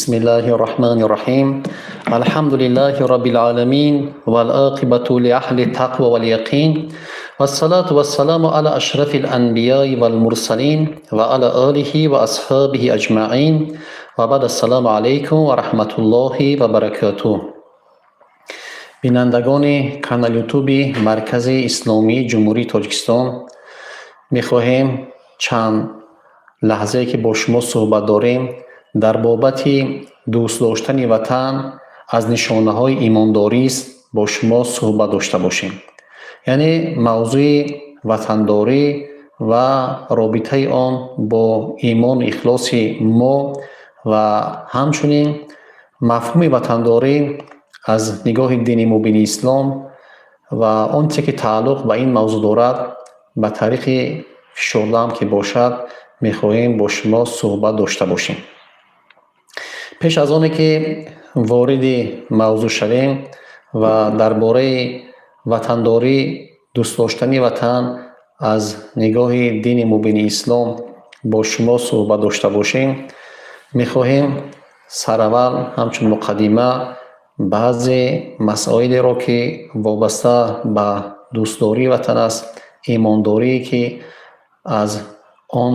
Бисмиллаҳи рраҳмани рраҳим. Алҳамду лиллаҳи раббил аламин вал оқибату ли аҳли тақва вал яқин. Вассалату вассаламу ала ашрафил анбияи вал мурсалин ва ала олиҳи ва асҳобиҳи аҷмаин. Ва баъд, ассалому алайкум ва раҳматуллоҳи ва баракатуҳ. Бинандагони канали Ютуби Маркази Исломии Ҷумҳурии Тоҷикистон, мехоҳем чанд лаҳзае, ки бо шумо суҳбат дорем, дар бобати дӯст доштани ватан аз нишонаҳои имондорист, бо шумо суҳбат дошта бошем. Яъне мавзӯи ватандорӣ ва робитаи он бо имону ихлоси мо ва ҳамчунин мафҳуми ватандорӣ аз нигоҳи дини мубини ислом ва он чизе, ки тааллуқ ба ин мавзӯъ дорад, ба тариқи фишурдаам ки бошад, мехоҳем бо шумо суҳбат дошта бошем. Пеш аз оне ки вориди мавзӯъ шавем ва дар бораи ватандорӣ, дӯст доштани ватан аз нигоҳи дини мубини ислом бо шумо суҳбат дошта бошем, мехоҳем сараввал ҳамчун муқаддима баъзе масоилеро, ки вобаста ба дӯстдории ватан аст, имондорие, ки аз он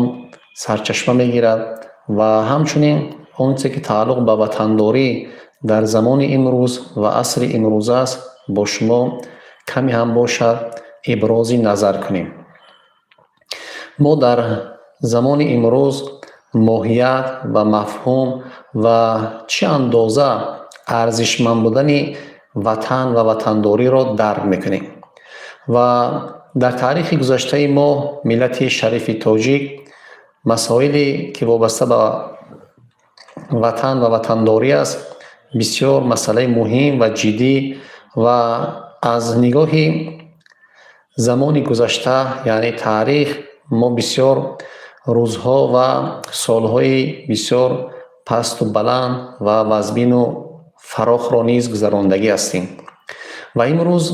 сарчашма мегирад, ва ҳамчунин он чизе, ки тааллуқ ба ватандорӣ дар замони имрӯз ва асри имрӯза аст, бо шумо каме ҳам бошад, ибрози назар кунем. Мо дар замони имрӯз моҳият ва мафҳум ва чӣ андоза арзишманд будани ватан ва ватандориро дарк мекунем. Ва дар таърихи гузаштаи мо, миллати шарифи тоҷик, масоиле, ки вобаста ба ватан ва ватандорӣ аст, бисёр масъалаи муҳим ва ҷиддӣ ва аз нигоҳи замони гузашта, яъне таърих, мо бисёр рӯзҳо ва солҳои бисёр пасту баланд ва вазбину фарохро низ гузарондагӣ ҳастем. Ва имрӯз,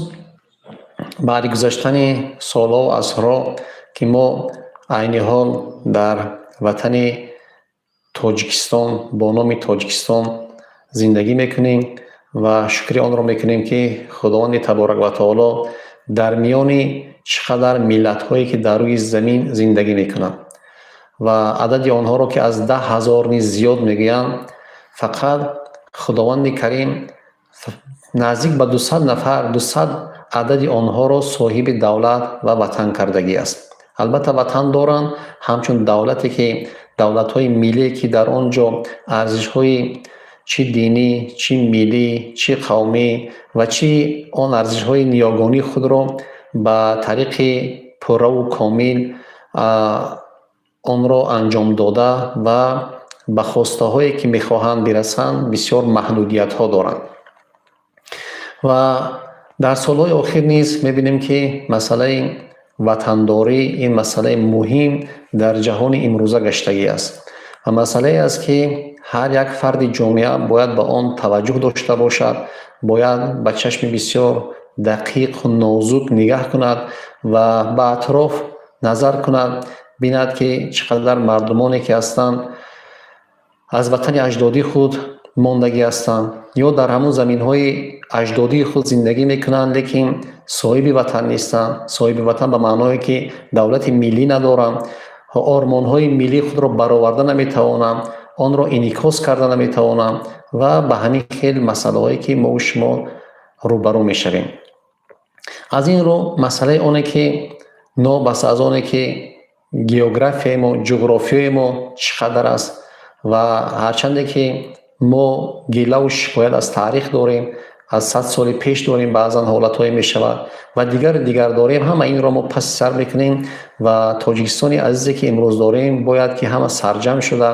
баъди гузаштани солҳо, асрҳо, ки мо айни ҳол дар ватани Тоҷикистон бо номи Тоҷикистон зиндагӣ мекунем ва шукри онро мекунем, ки Худованди таборак ва таоло дар миёни чӣ қадар миллатҳое, ки дар рӯи замин зиндагӣ мекунанд ва адади онҳоро, ки аз 10 000 низ зиёд мегӯянд, фақат Худованди Карим наздик ба 200 нафар, 200 адади онҳоро соҳиби давлат ва ватан кардагӣ аст. Албатта, ватан доранд ҳамчун давлате, ки давлатҳои миллие, ки дар он ҷо арзишҳои чӣ динӣ, чӣ миллӣ, чӣ қавмӣ ва чӣ он арзишҳои ниёгонии худро ба тариқи пурраву комил онро анҷом дода ва ба хостаҳое, ки мехоҳанд бирасанд, бисёр маҳдудиятҳо доранд. Ва дар солҳои охир низ мебинем, ки масъалаи ватандорӣ ин масъалаи муҳим дар ҷаҳони имрӯза гаштагӣ аст ва масъалае аст, ки ҳар як фарди ҷомеа бояд ба он таваҷҷӯҳ дошта бошад, бояд ба чашми бисёр дақиқу нозук нигаҳ кунад ва ба атроф назар кунад, бинад, ки чӣ қадар мардумоне, ки ҳастанд, аз ватани аҷдодии худ мондагӣ ҳастанд ё дар ҳамон заминҳои аҷдодии худ зиндагӣ мекунанд, лекин соҳиби ватан нестанд. Соҳиби ватан ба маъное, ки давлати миллӣ надоранд, ормонҳои миллии худро бароварда наметавонанд, онро инъикос карда наметавонанд ва ба ҳамин хел масъалаҳое, ки мову шумо рӯбарӯ мешавем. Аз ин рӯ, масъалаи оне, ки нобаста аз оне, ки географияи мо, ҷуғрофиёи мо чӣ қадар аст ва ҳарчанде ки мо гилаву шикоят аз таърих дорем, аз 100 соли пеш дорем, баъзан ҳолатҳое мешавад ва дигару дигар дорем, ҳама инро мо паси сар мекунем ва Тоҷикистони азизе, ки имрӯз дорем, бояд ки ҳама сарҷамъ шуда,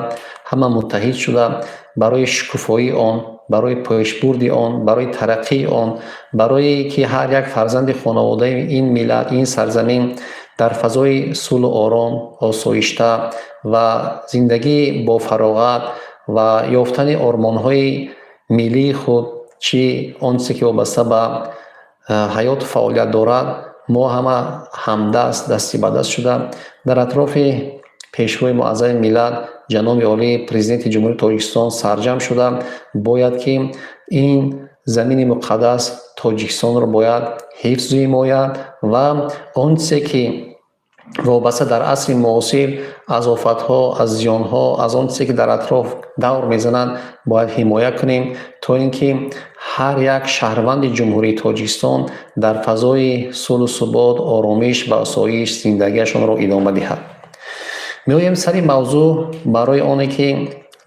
ҳама муттаҳид шуда, барои шукуфоии он, барои пешбурди он, барои тараққии он, барое ки ҳар як фарзанди хонаводаи ин миллат, ин сарзамин дар фазои сулҳу ором, осоишта ва зиндагии бофароғат ва ёфтани ормонҳои миллии худ, чӣ он чизе, ки вобаста ба ҳаёту фаъолият дорад, мо ҳама ҳамдаст, дасти ба даст шуда, дар атрофи Пешвои Муаззами миллат, ҷаноби олӣ, Президенти Ҷумҳурии Тоҷикистон сарҷамъ шуда, бояд ки ин замини муқаддас Тоҷикистонро бояд ҳифзу ҳимоят ва он чизе ки вобаста дар асри муосир аз офатҳо, аз зиёнҳо, аз он чизе ки дар атроф давр мезананд, бояд ҳимоя кунем, то ин ки ҳар як шаҳрванди Ҷумҳурии Тоҷикистон дар фазои сулҳу субот, оромиш ва осоиш зиндагиашонро идома диҳад. Меоем сари мавзӯъ, барои оне ки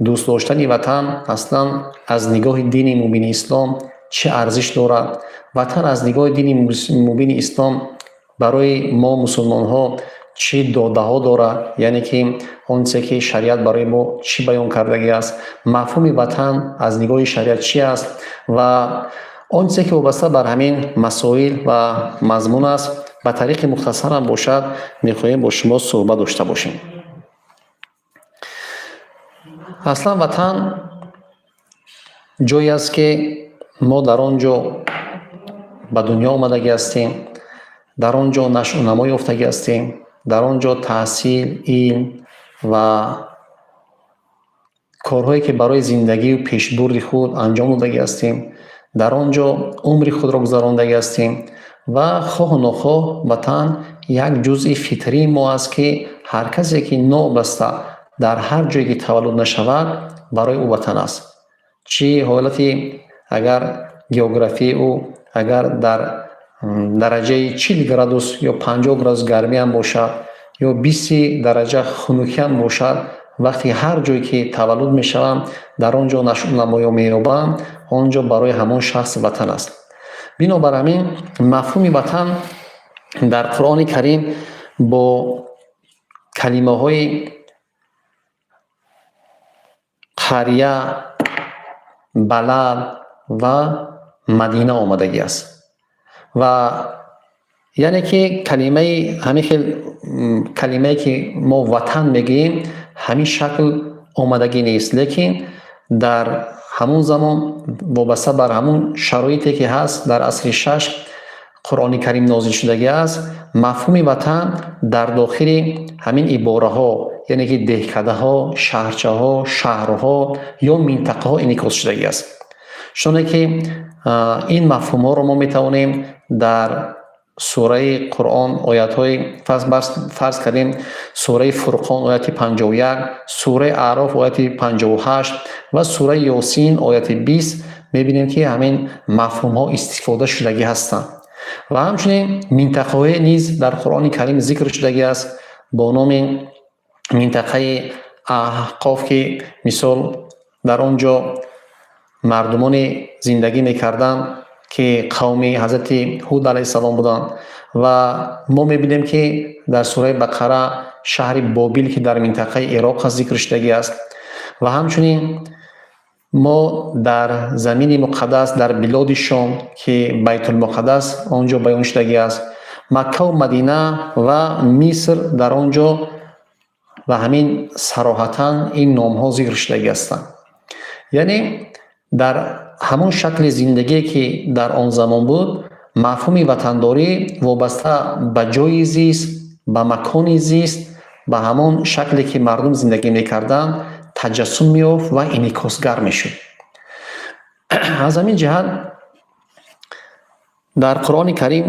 дӯст доштани ватан аслан аз нигоҳи дини мубини ислом чӣ арзиш дорад, ватан аз нигоҳи дини мубини ислом барои мо мусулмонҳо чӣ додаҳо дорад, яъне ки он чизе ки шариат барои мо чӣ баён кардагӣ аст, мафҳуми ватан аз нигоҳи шариат чӣ аст ва он чизе ки вобаста бар ҳамин масоил ва мазмун аст, ба тариқи мухтасарам бошад, мехоҳем бо шумо суҳбат дошта бошем. Аслан ватан ҷое аст, ки мо дар он ҷо ба дунё омадагӣ ҳастем, дар он ҷо нашъунамо ёфтагӣ ҳастем, дар он ҷо таҳсил, илм ва корҳое ки барои зиндагию пешбурди худ анҷом додагӣ ҳастем, дар он ҷо умри худро гузарондагӣ ҳастем ва хоҳу нохоҳ ватан як ҷузъи фитрии мо аст, ки ҳар касе ки нобаста дар ҳар ҷое ки таваллуд нашавад, барои ӯ ватан аст. Чӣ ҳолати агар географияи ӯ агар дар дараҷаи 40 градус ё 50 градус гармиам бошад ё 20 дараҷа хунукиам бошад, вақте ҳар ҷое ки таваллуд мешаванд, дар он ҷо нашъунамоё меёбанд, он ҷо барои ҳамон шахс ватан аст. Бинобар ҳамин мафҳуми ватан дар Қуръони Карим бо калимаҳои қария, балад ва мадина омадагӣ аст. Ва яъне ки калимаи ҳамин хел калимае ки мо ватан мегӯем, ҳамин шакл омадагӣ нест, лекин дар ҳамон замон вобаста бар ҳамон шароите ки ҳаст, дар асри шаш Қуръони Карим нозил шудагӣ аст, мафҳуми ватан дар дохили ҳамин ибораҳо, яъне ки деҳкадаҳо, шаҳрчаҳо, шаҳрҳо ё минтақаҳо инъикос шудагӣ аст. Чуноне ки ин мафҳумҳоро мо метавонем дар сураи Қуръон оятҳои, фарз кардем, сураи Фурқон ояти 51, сураи Аъроф ояти 58 ва сураи Ёсин ояти 20 мебинем, ки ҳамин мафҳумҳо истифода шудагӣ ҳастанд. Ва ҳамчунин минтақаҳое низ дар Қуръони Карим зикр шудагӣ аст бо номи минтақаи Аҳқоф, ки мисол дар он ҷо мардумоне зиндагӣ мекарданд, ки қавми ҳазрати Ҳуд алайҳиссалом буданд. Ва мо мебинем, ки дар сураи Бақара шаҳри Бобил, ки дар минтақаи Ироқ аст, зикр шудагӣ аст. Ва ҳамчунин мо дар замини муқаддас, дар билоди Шом, ки Байтулмуқаддас он ҷо баён шудагӣ аст, Маккаву Мадина ва Миср, дар он ҷо ва ҳамин сароҳатан ин номҳо зикр шудагӣ ҳастанд. Яъне дар ҳамон шакли зиндагие ки дар он замон буд, мафҳуми ватандорӣ вобаста ба ҷойи зист, ба макони зист, ба ҳамон шакле ки мардум зиндагӣ мекарданд, таҷассум меёфт ва инъикосгар мешуд. Аз ҳамин ҷиҳат дар Қуръони Карим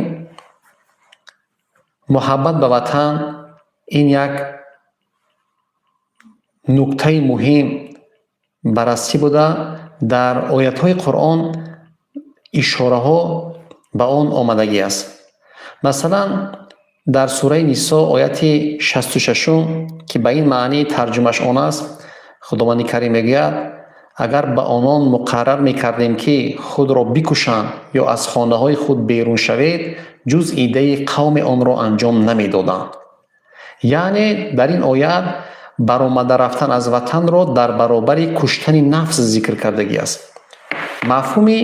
муҳаббат ба ватан ин як нуктаи муҳим баррасӣ буда, дар оятҳои Қуръон ишораҳо ба он омадагӣ аст. Масалан, дар сураи Нисо ояти 66-ум, ки ба ин маънии тарҷумаш он аст, Худованди Карим мегӯяд: агар ба онон муқаррар мекардем, ки худро бикушанд ё аз хонаҳои худ берун шавед, ҷуз иддаи қавме онро анҷом намедоданд. Яъне дар ин оят баромада рафтан аз ватанро дар баробари куштани нафс зикр кардагӣ аст. Мафҳуми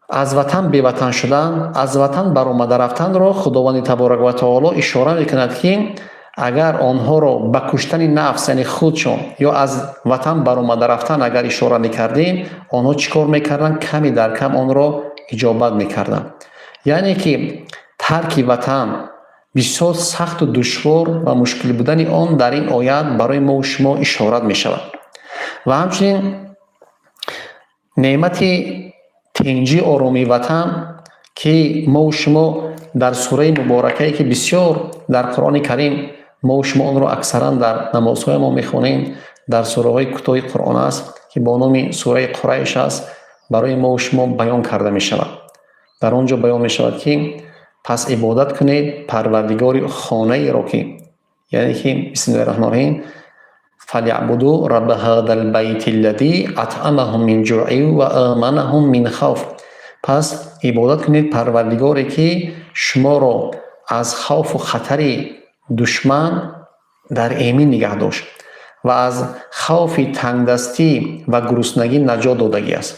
аз ватан беватан шудан, аз ватан баромада рафтанро Худованди таборака ва таоло ишора мекунад, ки агар онҳоро ба куштани нафс, яъне худшон, ё аз ватан баромада рафтан агар ишора мекардем, онҳо чӣ кор мекарданд? Ками дар кам онро иҷобат мекарданд. Яъне ки тарки ватан Бисёр сахту душвор ва мушкил будани он дар ин оят барои мову шумо ишорат мешавад. Ва ҳамчунин неъмати тинҷӣ, оромии ватан, ки мову шумо дар сураи муборакае, ки бисёр дар Қуръони Карим мову шумо онро аксаран дар намозҳои мо мехонем, дар сураҳои кӯтоҳи Қуръон аст, ки бо номи сураи Қурайш аст, барои мову шумо баён карда мешавад. Дар он ҷо баён мешавад, ки пас ибодат кунед Парвардигори хонаеро, ки, яъне ки, бисмиллаҳи раҳмони раҳим, фалябуду рабба ҳазал байти аллази атъамаҳум мин ҷуъин ва аманаҳум мин хавф. Пас ибодат кунед Парвардигоре, ки шуморо аз хавфу хатари душман дар эмин нигаҳ дошт ва аз хавфи тангдастӣ ва гуруснагӣ наҷот додагӣ аст.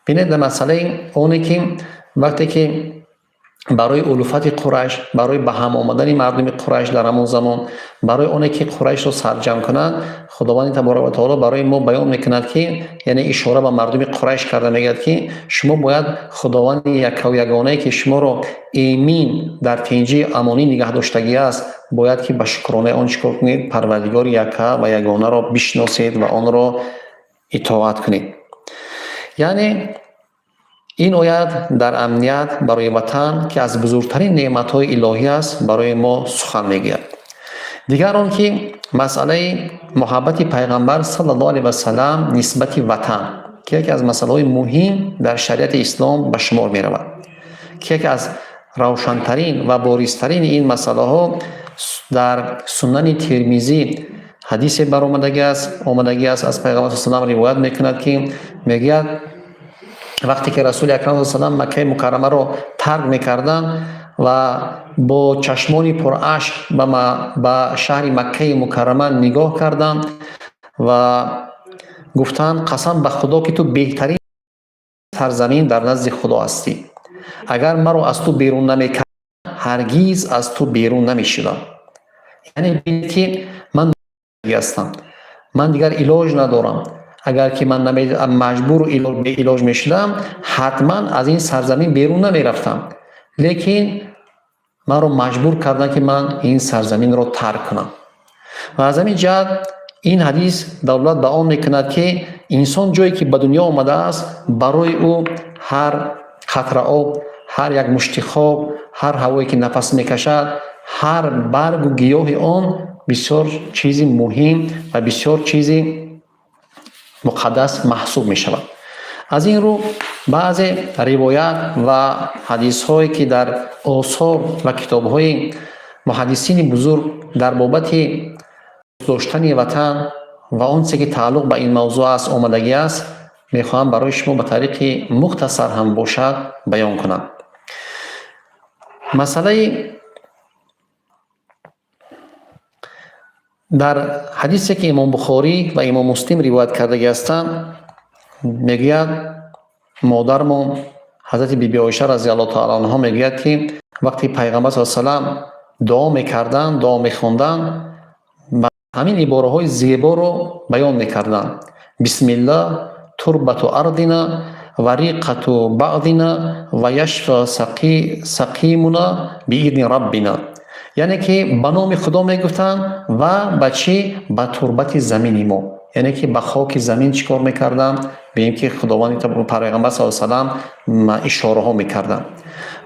Бинед, дар масъалаи оне ки вақте ки барои улуфати Қурайш, барои ба ҳам омадани мардуми Қурайш дар ҳамон замон, барои оне ки Қурайшро сарҷамъ кунанд, Худованди таборака ва таоло барои мо баён мекунад, ки, яъне ишора ба мардуми Қурайш карда мегӯяд, ки шумо бояд Худованди яккаву ягонае, ки шуморо эмин дар тинҷии амонӣ нигаҳ доштагӣ аст, бояд ки ба шукронаи он чӣ кор кунед? Парвардигори якка ва ягонаро бишносед ва онро итоат кунед. Яъне ин оят дар амният барои ватан, ки аз бузургтарин неъматҳои илоҳӣ аст, барои мо сухан мегӯяд. Дигар он ки масъалаи муҳаббати Пайғамбар саллаллоҳу алайҳи васалам нисбати ватан, ки яке аз масъалаҳои муҳим дар шариати ислом ба шумор меравад, ки яке аз равшантарин ва боризтарини ин масъалаҳо дар Сунани Термизӣ ҳадисе баромадагӣ аст, омадагӣ аст, аз Пайғамбар салам ривоят мекунад, ки мегӯяд: вақте ки Расули акрам салам Маккаи Мукаррамаро тарк мекарданд ва бо чашмони пурашк ба шаҳри Маккаи Мукаррама нигоҳ карданд ва гуфтанд: «Қасам ба Худо, ки ту беҳтарин сарзамин дар назди Худо ҳастӣ. Агар маро аз ту берун намекард, ҳаргиз аз ту берун намешудам». Яъне бинед, ки ман ҳастам, ман дигар илоҷ надорам. Агар ки ман маҷбуру беилоҷ мешудам, ҳатман аз ин сарзамин берун намерафтам, лекин маро маҷбур карданд, ки ман ин сарзаминро тарк кунам. Ва аз ҳамин ҷиҳат ин ҳадис далолат ба он мекунад, ки инсон ҷое ки ба дунё омадааст, барои ӯ ҳар қатра об, ҳар як мушти хок, ҳар ҳавое ки нафас мекашад, ҳар баргу гиёҳи он бисёр чизи муҳим ва бисёр чизи муқаддас маҳсуб мешавад. Аз ин рӯ баъзе ривоят ва ҳадисҳое, ки дар осор ва китобҳои муҳаддисини бузург дар бобати доштани ватан ва он чизе, ки тааллуқ ба ин мавзӯъ аст, омадагӣ аст, мехоҳам барои шумо ба тариқи мухтасар ҳам бошад баён кунам. Масъалаи дар ҳадисе, ки Имом Бухорӣ ва Имом Муслим ривоят кардагӣ ҳастанд, мегӯяд модармон ҳазрати Биби Оиша разиаллоҳу таала анҳо, мегӯяд, ки вақте Пайғамбар с салам дуо мекарданд, дуо мехонданд, ҳамин ибораҳои зеборо баён мекарданд: «Бисмиллаҳ турбату ардина ва риқату баъдина ва яшфа сақимуна биидни раббина». Яъне ки ба номи Худо мегуфтанд ва ба чӣ? Ба турбати замини мо, яъне ки ба хоки замин чӣ кор мекарданд? Бигем, ки Худованди Пайғамбар с салам ишораҳо мекарданд.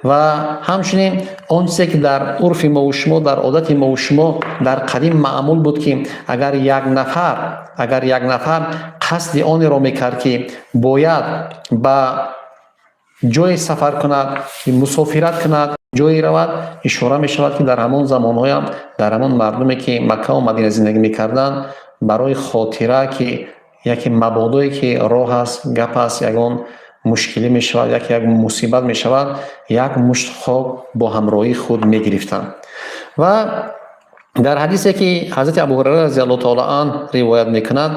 Ва ҳамчунин он чизе, ки дар урфи мову шумо, дар одати мову шумо дар қадим маъмул буд, ки агар як нафар қасди онеро мекард, ки бояд ба ҷое сафар кунад, мусофират кунад, ҷое равад, ишора мешавад, ки дар ҳамон замонҳоям, дар ҳамон мардуме, ки Маккаву Мадина зиндагӣ мекарданд, барои хотира, ки яке мабодое ки роҳ аст, гап аст, ягон мушкилӣ мешавад, яке як мусибат мешавад, як мушт хок бо ҳамроҳии худ мегирифтанд. Ва дар ҳадисе, ки ҳазрати Абу Ҳурайра разиаллоҳу таала ан ривоят мекунад,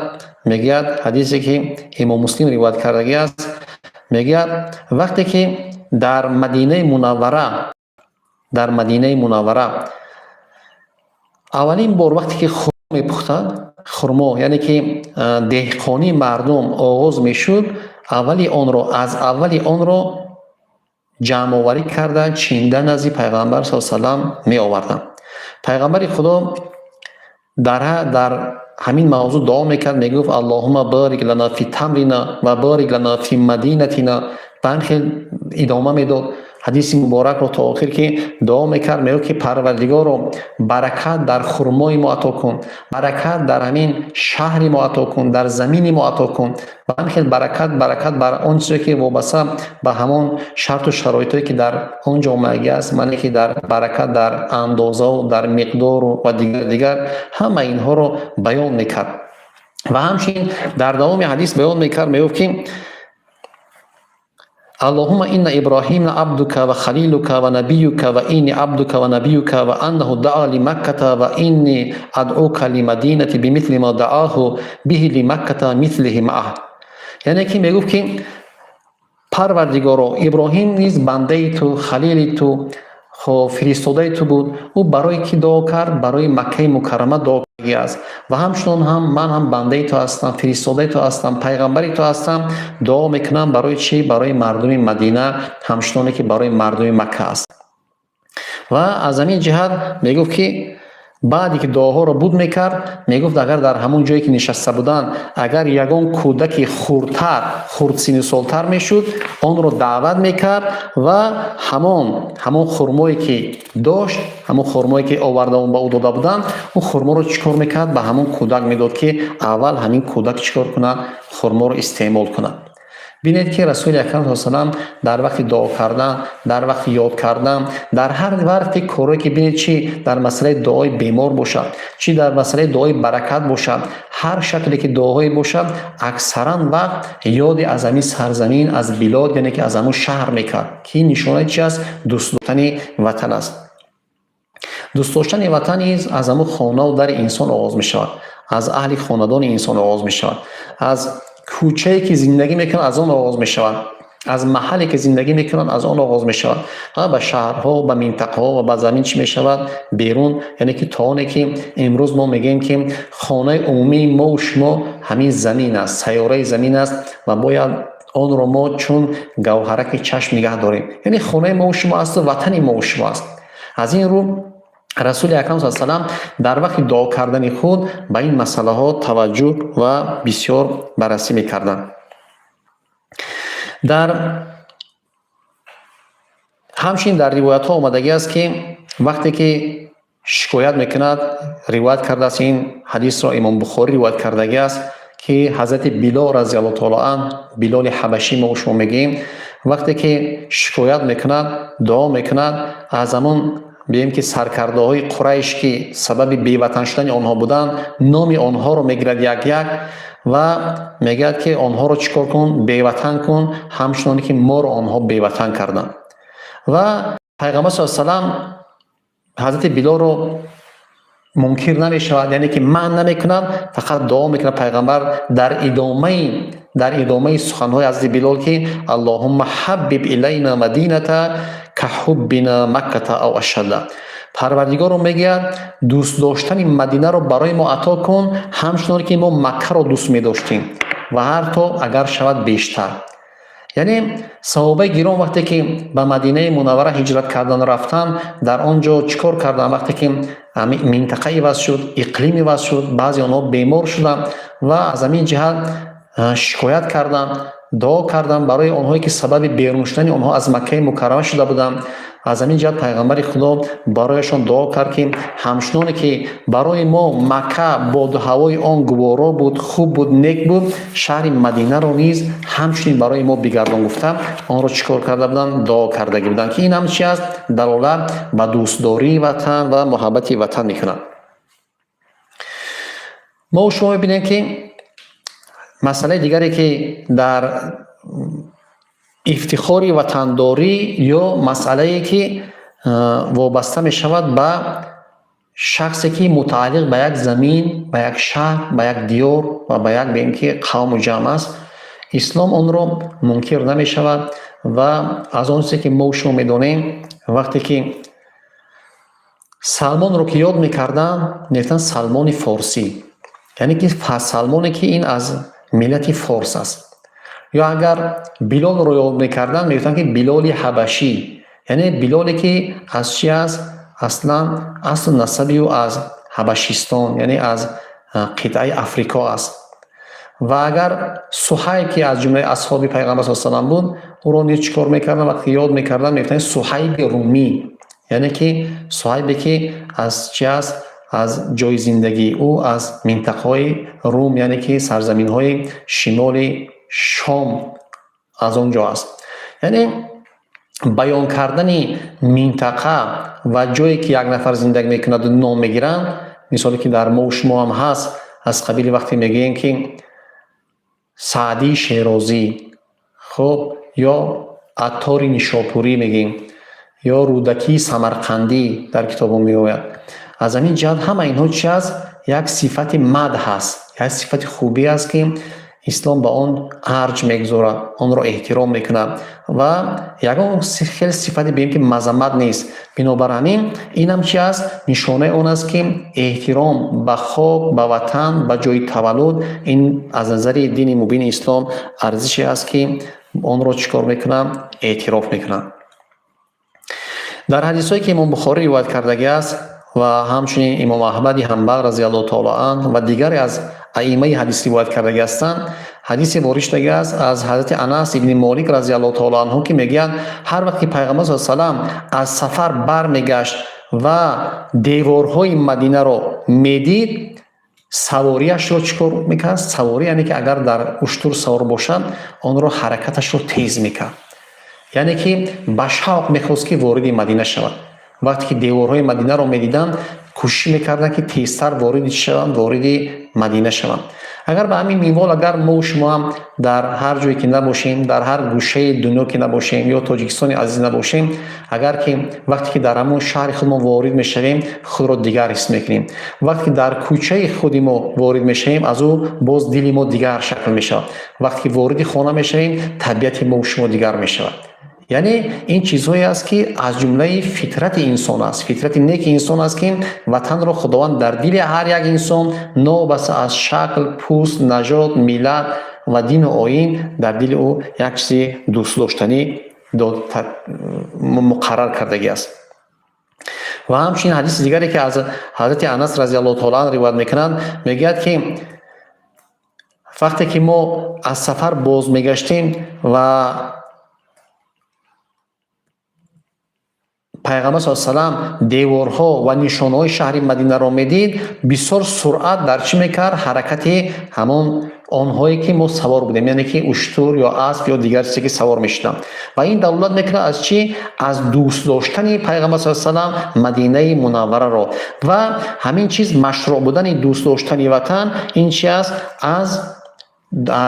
мегӯяд, ҳадисе, ки Имом Муслим ривоят кардагӣ аст, мегӯяд, вақте ки дар Мадинаи Мунаввара аввалин бор вақте ки хурмо мепухтанд, хурмо, яъне ки деҳқонии мардум оғоз мешуд, аввали онро, аз аввали онро Ҷамъоварӣ карда, чинда назди Пайғамбар с салам меоварданд. Пайғамбари Худо дар ҳамин мавзӯъ дуо мекард, мегуфт: «Аллоҳума борик лана фи тамрина ва борик лана фи мадинатина». Ба ҳамин хел идома медод ҳадиси муборакро то охир, ки дуо мекард, мегуфт, ки Парвардигоро, баракат дар хурмои мо ато кун, баракат дар ҳамин шаҳри мо ато кун, дар замини мо ато кун. Ба ҳамин хел баракат бар он чизе, ки вобаста ба ҳамон шарту шароитое, ки дар он ҷо омадагӣ аст, маъне ки дар баракат дар андозаву дар миқдору ва дигар дигар, ҳама инҳоро баён мекард. Ва ҳамчунин дар давоми ҳадис баён мекард, мегуфт, ки «Аллоҳума инна Иброҳима абдука ва халилука ва набиюка ва инни абдука ва набиюка ва аннаҳу даъа лимакката ва инни адъука лимадинати бимисли ма даъаҳу биҳи лимакката мислиҳи маъаҳ». Яъне ки мегуфт, ки Парвардигоро, Иброҳим низ бандаи ту, халили ту, фиристодаи ту буд. Ӯ барои кӣ дуо кард? Барои Маккаи Мукаррама дуо аст. Ва ҳамчунон ҳам ман ҳам бандаи ту ҳастам, фиристодаи ту ҳастам, пайғамбари ту ҳастам. Дуо мекунам барои чӣ? Барои мардуми Мадина, ҳамчуноне ки барои мардуми Макка аст. Ва аз ҳамин ҷиҳат мегуфт, ки баъде ки дуоҳоро буд мекард, мегуфт, агар дар ҳамон ҷое, ки нишаста буданд, агар ягон кӯдаки хурдтар, хурдсинусолтар мешуд, онро даъват мекард ва ҳамон хурмое, ки дошт, ҳамон хурмое, ки оварда ба ӯ дода буданд, он хурморо чӣ кор мекард? Ба ҳамон кӯдак медод, ки аввал ҳамин кӯдак чӣ кор кунад? Хурморо истеъмол кунад. Бинед, ки Расули Акрам салам дар вақти дуо кардан, дар вақти ёд кардан, дар ҳар вақти корое, ки бинед, чӣ дар масъалаи дуои бемор бошад, чӣ дар масъалаи дуои баракат бошад, ҳар шакле ки дуоҳое бошад, аксаран вақт ёди аз ҳамин сарзамин, аз билод, яъне ки аз ҳамун шаҳр мекард, ки ин нишонаи чи аст? Дӯст доштани ватан аст. Дӯст доштани ватан низ аз ҳамун хонаву дари инсон оғоз мешавад, аз аҳли хонадони инсон оғоз мешавад, аз кӯчае, ки зиндагӣ мекунанд, аз он оғоз мешавад, аз маҳалле, ки зиндагӣ мекунанд, аз он оғоз мешавад ва ба шаҳрҳо, ба минтақаҳо ва ба замин чӣ мешавад? Берун. Яъне ки то оне, ки имрӯз мо мегӯем, ки хонаи умумии мову шумо ҳамин замин аст, сайёраи замин аст ва бояд онро мо чун гавҳараки чашм нигаҳ дорем. Яъне хонаи мову шумо асту ватани мову шумо аст. Аз ин рӯ Расули Акрам с салам дар вақти дуо кардани худ ба ин масъалаҳо таваҷҷӯҳ ва бисёр баррасӣ мекарданд. Дар ҳамчунин дар ривоятҳо омадагӣ аст, ки вақте ки шикоят мекунад, ривоят кардааст, ин ҳадисро Имом Бухорӣ ривоят кардагӣ аст, ки ҳазрати Билол разиаллоҳу таоло ан, Билоли ҳабашӣ мо шумо мегӯем, вақте ки шикоят мекунад, дуо мекунад, аз ҳамон бием, ки саркардаҳои Қурайш, ки сабаби беватан шудани онҳо буданд, номи онҳоро мегирад як як ва мегӯяд, ки онҳоро чӣ кор кун? Беватан кун, ҳамчуноне ки моро онҳо беватан карданд. Ва Пайғамбар с салам ҳазрати Билолро мункир намешавад, яъне ки манъ намекунад, фақат дуо мекунад Пайғамбар дар идомаи суханҳои ҳазрати Билол, ки «Аллоҳумма ҳаббиб илайна мадината каҳуббина Макката ав ашадда». Парвардигоро, мегӯяд, дӯст доштани Мадинаро барои мо ато кун, ҳамчуноне ки мо Маккаро дӯст медоштем ва ҳатто агар шавад, бештар. Яъне саҳобаи гиром вақте ки ба Мадинаи Мунаввара ҳиҷрат кардан рафтанд, дар он ҷо чӣ кор карданд? Вақте ки минтақа иваз шуд, иқлим иваз шуд, баъзе онҳо бемор шуданд ва аз ҳамин ҷиҳат шикоят карданд, дуо карданд барои онҳое, ки сабаби берун шудани онҳо аз Маккаи Мукаррама шуда буданд. Аз ҳамин ҷиҳат Пайғамбари Худо барояшон дуо кард, ки ҳамчуноне ки барои мо Макка боду ҳавои он гуворо буд, хуб буд, нек буд, шаҳри Мадинаро низ ҳамчунин барои мо бигардон, гуфта онро чӣ кор карда буданд? Дуо кардагӣ буданд, ки ин ҳам чи аст? Далолат ба дӯстдории ватан ва муҳаббати ватан мекунад. Мо шумо мебинем, ки масъалаи дигаре, ки дар ифтихори ватандорӣ ё масъалае, ки вобаста мешавад ба шахсе, ки мутааллиқ ба як замин, ба як шаҳр, ба як диёр ва ба як, бигем, ки қавму ҷамъ аст, ислом онро мункир намешавад. Ва аз он чизе, ки мо шумо медонем, вақте ки Салмонро ки ёд мекарданд, мегуфтанд Салмони Форсӣ, яъне ки Салмоне, ки ин аз миллати форс аст. Ё агар Билолро ёд мекарданд, мегуфтанд, ки Билоли ҳабашӣ, яъне Билоле, ки аз чи аст, аслан аслу насаби ӯ аз Ҳабашистон, яъне аз қитъаи Африко аст. Ва агар Суҳайб, ки аз ҷумлаи асҳоби Пайғамбар с салам буд, ӯро низ чӣ кор мекарданд? Вақте ёд мекарданд, мегуфтанд Суҳайби румӣ, яъне ки Суҳайбе, ки аз чи аст, аз ҷойи зиндагии ӯ аз минтақаҳои Рум, яъне ки сарзаминҳои шимоли Шом, аз он ҷо аст. Яъне баён кардани минтақа ва ҷое, ки як нафар зиндагӣ мекунаду ном мегиранд, мисоле ки дар мову шумо ҳам ҳаст, аз қабили вақте мегӯем, ки Саъдии Шерозӣ, хуб, ё Аттори Нишопурӣ мегӯем, ё Рӯдакии Самарқандӣ дар китобҳо меояд. Аз ҳамин ҷиҳат ҳама инҳо чи аст? Як сифати мадҳ аст, як сифати хубӣ аст, ки ислом ба он арҷ мегузорад, онро эҳтиром мекунад ва ягон хел сифати бигем, ки мазаммат нест. Бинобар ҳамин инам чи аст? Нишонаи он аст, ки эҳтиром ба хок, ба ватан, ба ҷои таваллуд, ин аз назари дини мубини ислом арзише аст, ки онро чӣ кор мекунанд? Эътироф мекунанд. Дар ҳадисҳое, ки Имом Бухорӣ ривоят кардагӣ аст ва ҳамчунин Имом Аҳмади Ҳанбал разиаллоҳу таоло анҳ ва дигаре аз аимаи ҳадис ривоят кардагӣ ҳастанд, ҳадисе ворид шудагӣ аст аз ҳазрати Анас ибни Молик разиаллоҳу таоло анҳу, ки мегӯянд, ҳар вақт ки Пайғамбар с салам аз сафар бармегашт ва деворҳои Мадинаро медид, саворияшро чӣ кор мекард? Саворӣ, яъне ки агар дар уштур савор бошад, онро ҳаракаташро тез мекард, яъне ки ба шавқ мехост, ки вориди Мадина шавад. Вақте ки деворҳои Мадинаро медиданд, кӯшиш мекарданд, ки тезтар вориди чӣ шаванд? Вориди Мадина шаванд. Агар ба ҳамин минвол, агар мо шумо ҳам дар ҳар ҷое ки набошем, дар ҳар гӯшаи дунё ки набошем ё Тоҷикистони азиз набошем, агар ки вақте ки дар ҳамон шаҳри худ мо ворид мешавем, худро дигар ҳис мекунем. Вақте ки дар кӯчаи худи мо ворид мешавем, аз ӯ боз дили мо дигар шакл мешавад. Вақте ки вориди хона мешавем, табиати мо шумо дигар мешавад. Яъне ин чизҳое аст, ки аз ҷумлаи фитрати инсон аст, фитрати неки инсон аст, ки ватанро Худованд дар дили ҳар як инсон, новобаста аз шакл, пӯст, нажод, миллат ва дину оин, дар дили ӯ як чизи дӯстдоштанӣ муқаррар кардагӣ аст. Ва ҳамчунин ҳадиси дигаре, ки аз ҳазрати Анас разиаллоҳу таола ан ривоят мекунанд, мегӯяд, ки вақте ки мо аз сафар боз мегаштем ва Пайғамбар с салам деворҳо ва нишонаҳои шаҳри Мадинаро медид, бисёр суръат дар чӣ мекард? Ҳаракати ҳамон онҳое, ки мо савор будем, яъне ки уштур ё асп ё дигар чизе, ки савор мешудам. Ва ин далолат мекунад аз чӣ? Аз дӯст доштани Пайғамбар с салам Мадинаи Мунаввараро. Ва ҳамин чиз, машрӯъ будани дӯст доштани ватан, ин чи аст?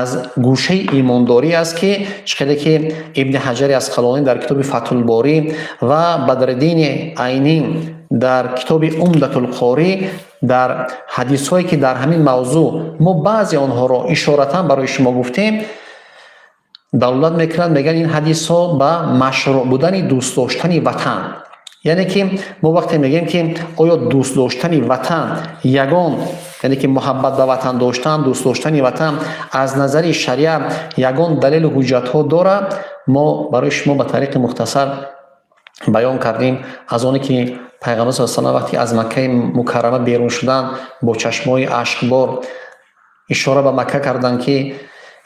Аз гӯшаи имондорӣ аст, ки чӣ хеле ки Ибни Ҳаҷари Асқалонӣ дар китоби Фатҳулборӣ ва Бадриддини Айнӣ дар китоби Умдатулқорӣ дар ҳадисҳое, ки дар ҳамин мавзӯъ мо баъзе онҳоро ишоратан барои шумо гуфтем, далолат мекунанд, мегӯянд, ин ҳадисҳо ба машрӯъ будани дӯст доштани ватан. Яъне ки мо вақте мегӯем, ки оё дӯст доштани ватан ягон, яъне ки муҳаббат ба ватан доштан, дӯст доштани ватан аз назари шариат ягон далелу ҳуҷҷатҳо дорад, мо барои шумо ба тариқи мухтасар баён кардем, аз оне ки Пайғамбар с салам вақте аз Маккаи Мукаррама берун шуданд, бо чашмҳои ашкбор ишора ба Макка карданд, ки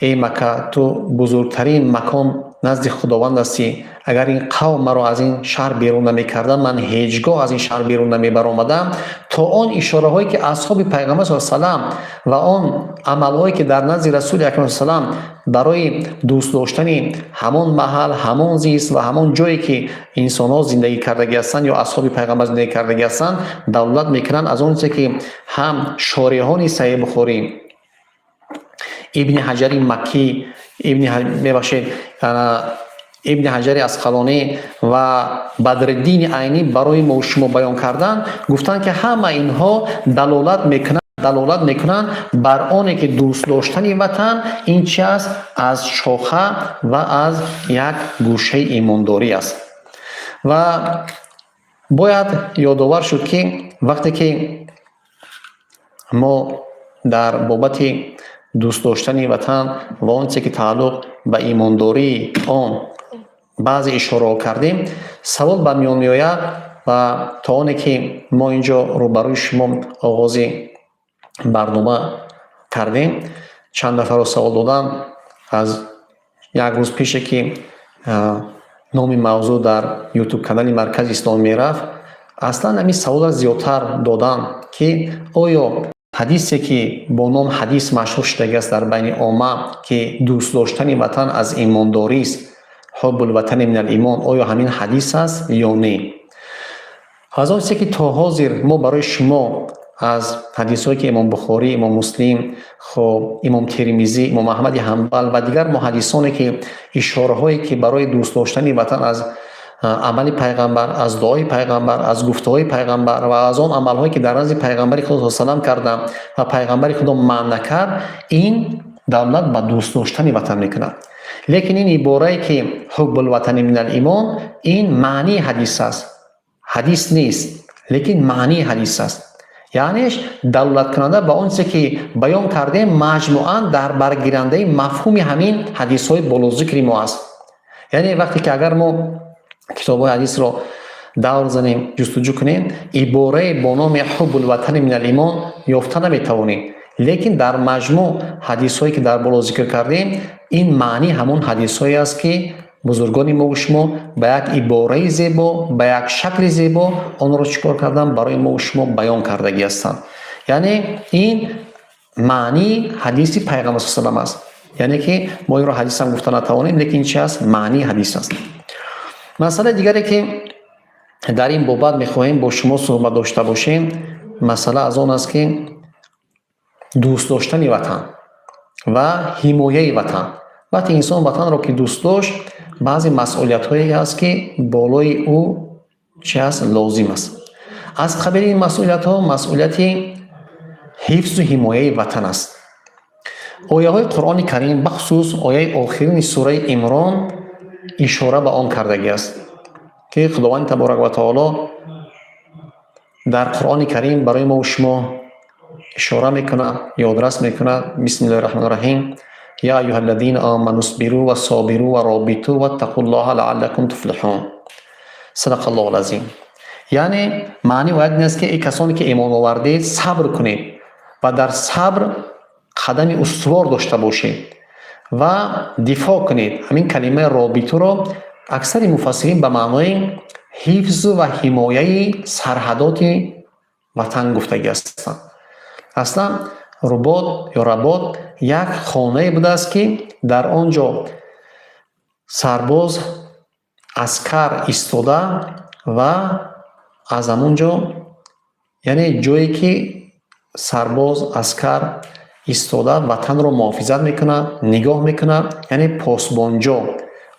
эй Макка, ту бузургтарин макон назди Худованд ҳастӣ. Агар ин қавм маро аз ин шаҳр берун намекарданд, ман ҳеҷ гоҳ аз ин шаҳр берун намебаромадам, то он ишораҳое, ки асҳоби Пайғамбар с салам ва он амалҳое, ки дар назди Расули Акрам салам барои дӯст доштани ҳамон маҳал, ҳамон зист ва ҳамон ҷое, ки инсонҳо зиндагӣ кардагӣ ҳастанд ё асҳоби Пайғамбар зиндагӣ кардагӣ ҳастанд, далолат мекунанд, аз он чизе ки ҳам шореҳони Саҳеҳи Бухорӣ, Ибни Ҳаҷари Маккӣ, ибни, мебахшед, Ибни Ҳаҷари Асқалонӣ ва Бадриддини Айнӣ барои мо шумо баён карданд, гуфтанд, ки ҳама инҳо далолат мекунанд бар оне, ки дӯст доштани ватан ин чи аст? Аз шоха ва аз як гӯшаи имондорӣ аст. Ва бояд ёдовар шуд, ки вақте ки мо дар бобати Дӯст доштани ватан ва он чизе, ки тааллуқ ба имондории он, баъзе ишораҳо кардем. Савол ба миён меояд ва то оне ки мо ин ҷо рӯбарӯи шумо оғози барнома кардем, чанд нафарро савол доданд. Аз як рӯз пеше ки номи мавзӯъ дар Ютуб канали Маркази Исломӣ мерафт, аслан ҳамин саволро зиёдтар доданд, ки оё ҳадисе, ки бо ном ҳадис машҳур шудагиаст дар байни омма, ки дӯст доштани ватан аз имондорист, ҳуббулватани минал имон, оё ҳамин ҳадис аст ё не? Аз он чизе, ки то ҳозир мо барои шумо аз ҳадисҳое, ки Имом Бухорӣ, Имом Муслим, хоб, Имом Термизӣ, Имом Аҳмади Ҳанбал ва дигар муҳаддисоне, ки ишораҳое, ки барои дӯст доштани ватан аз амали пайғамбар, аз дуои пайғамбар, аз гуфтаҳои пайғамбар ва аз он амалҳое, ки дар назди пайғамбари Худо салам карданд ва пайғамбари Худо манъ накард, ин давлат ба дӯст доштани ватан мекунад. Лекин ин иборае, ки ҳуббулватани минал имон, ин маънии ҳадис аст, ҳадис нест, лекин маънии ҳадис аст, яънеш далолаткунанда ба он чизе, ки баён кардем, маҷмӯан дар баргирандаи мафҳуми ҳамин ҳадисҳои болозикри мо аст. Яъне вақте ки агар мо китобҳои ҳадисро давр занем, ҷустуҷӯ кунем, иборае бо номи ҳуббулватани минал имон ёфта наметавонем, лекин дар маҷмӯъ ҳадисҳое, ки дар боло зикр кардем, ин маънии ҳамон ҳадисҳое аст, ки бузургони мову шумо ба як ибораи зебо, ба як шакли зебо онро чӣ кор кардан, барои мову шумо баён кардагӣ ҳастанд. Яъне ин маънии ҳадиси пайғамбар салам аст, яъне ки мо инро ҳадисам гуфта натавонем, лекин чи аст? Маънии ҳадис аст. Масъалаи дигаре, ки дар ин бобат мехоҳем бо шумо суҳбат дошта бошем, масъала аз он аст, ки дӯст доштани ватан ва ҳимояи ватан. Вақте инсон ватанро ки дӯст дошт, баъзе масъулиятҳое ҳаст, ки болои ӯ чи аст, лозим аст. Аз қабили ин масъулиятҳо масъулияти ҳифзу ҳимояи ватан аст. Ояҳои Қуръони Карим, бахусус ояи охирини сураи Имрон, ишора ба он кардагӣ аст, ки Худованди таборак ва таоло дар Қуръони Карим барои мову шумо ишора мекунад, ёдрас мекунад: Бисмиллоҳи раҳмони раҳим, я аюҳа аллазина аману сбиру ва собиру ва робиту ваттақуллоҳа лааллакум туфлиҳун. Садақаллоҳу лазим. Яъне маънии оят ин аст, ки эй касоне, ки имон овардед, сабр кунед ва дар сабр қадами устувор дошта бошед ва дифоъ кунед. Ҳамин калимаи робитуро аксари муфассирин ба маънои ҳифзу ва ҳимояи сарҳадоти ватан гуфтагӣ ҳастанд. Аслан рубот ё работ як хонае будааст, ки дар он ҷо сарбоз, аскар истода ва аз ҳамон ҷо, яъне ҷое, ки сарбоз, аскар истода ватанро муҳофизат мекунад, нигоҳ мекунад, яъне посбонҷо,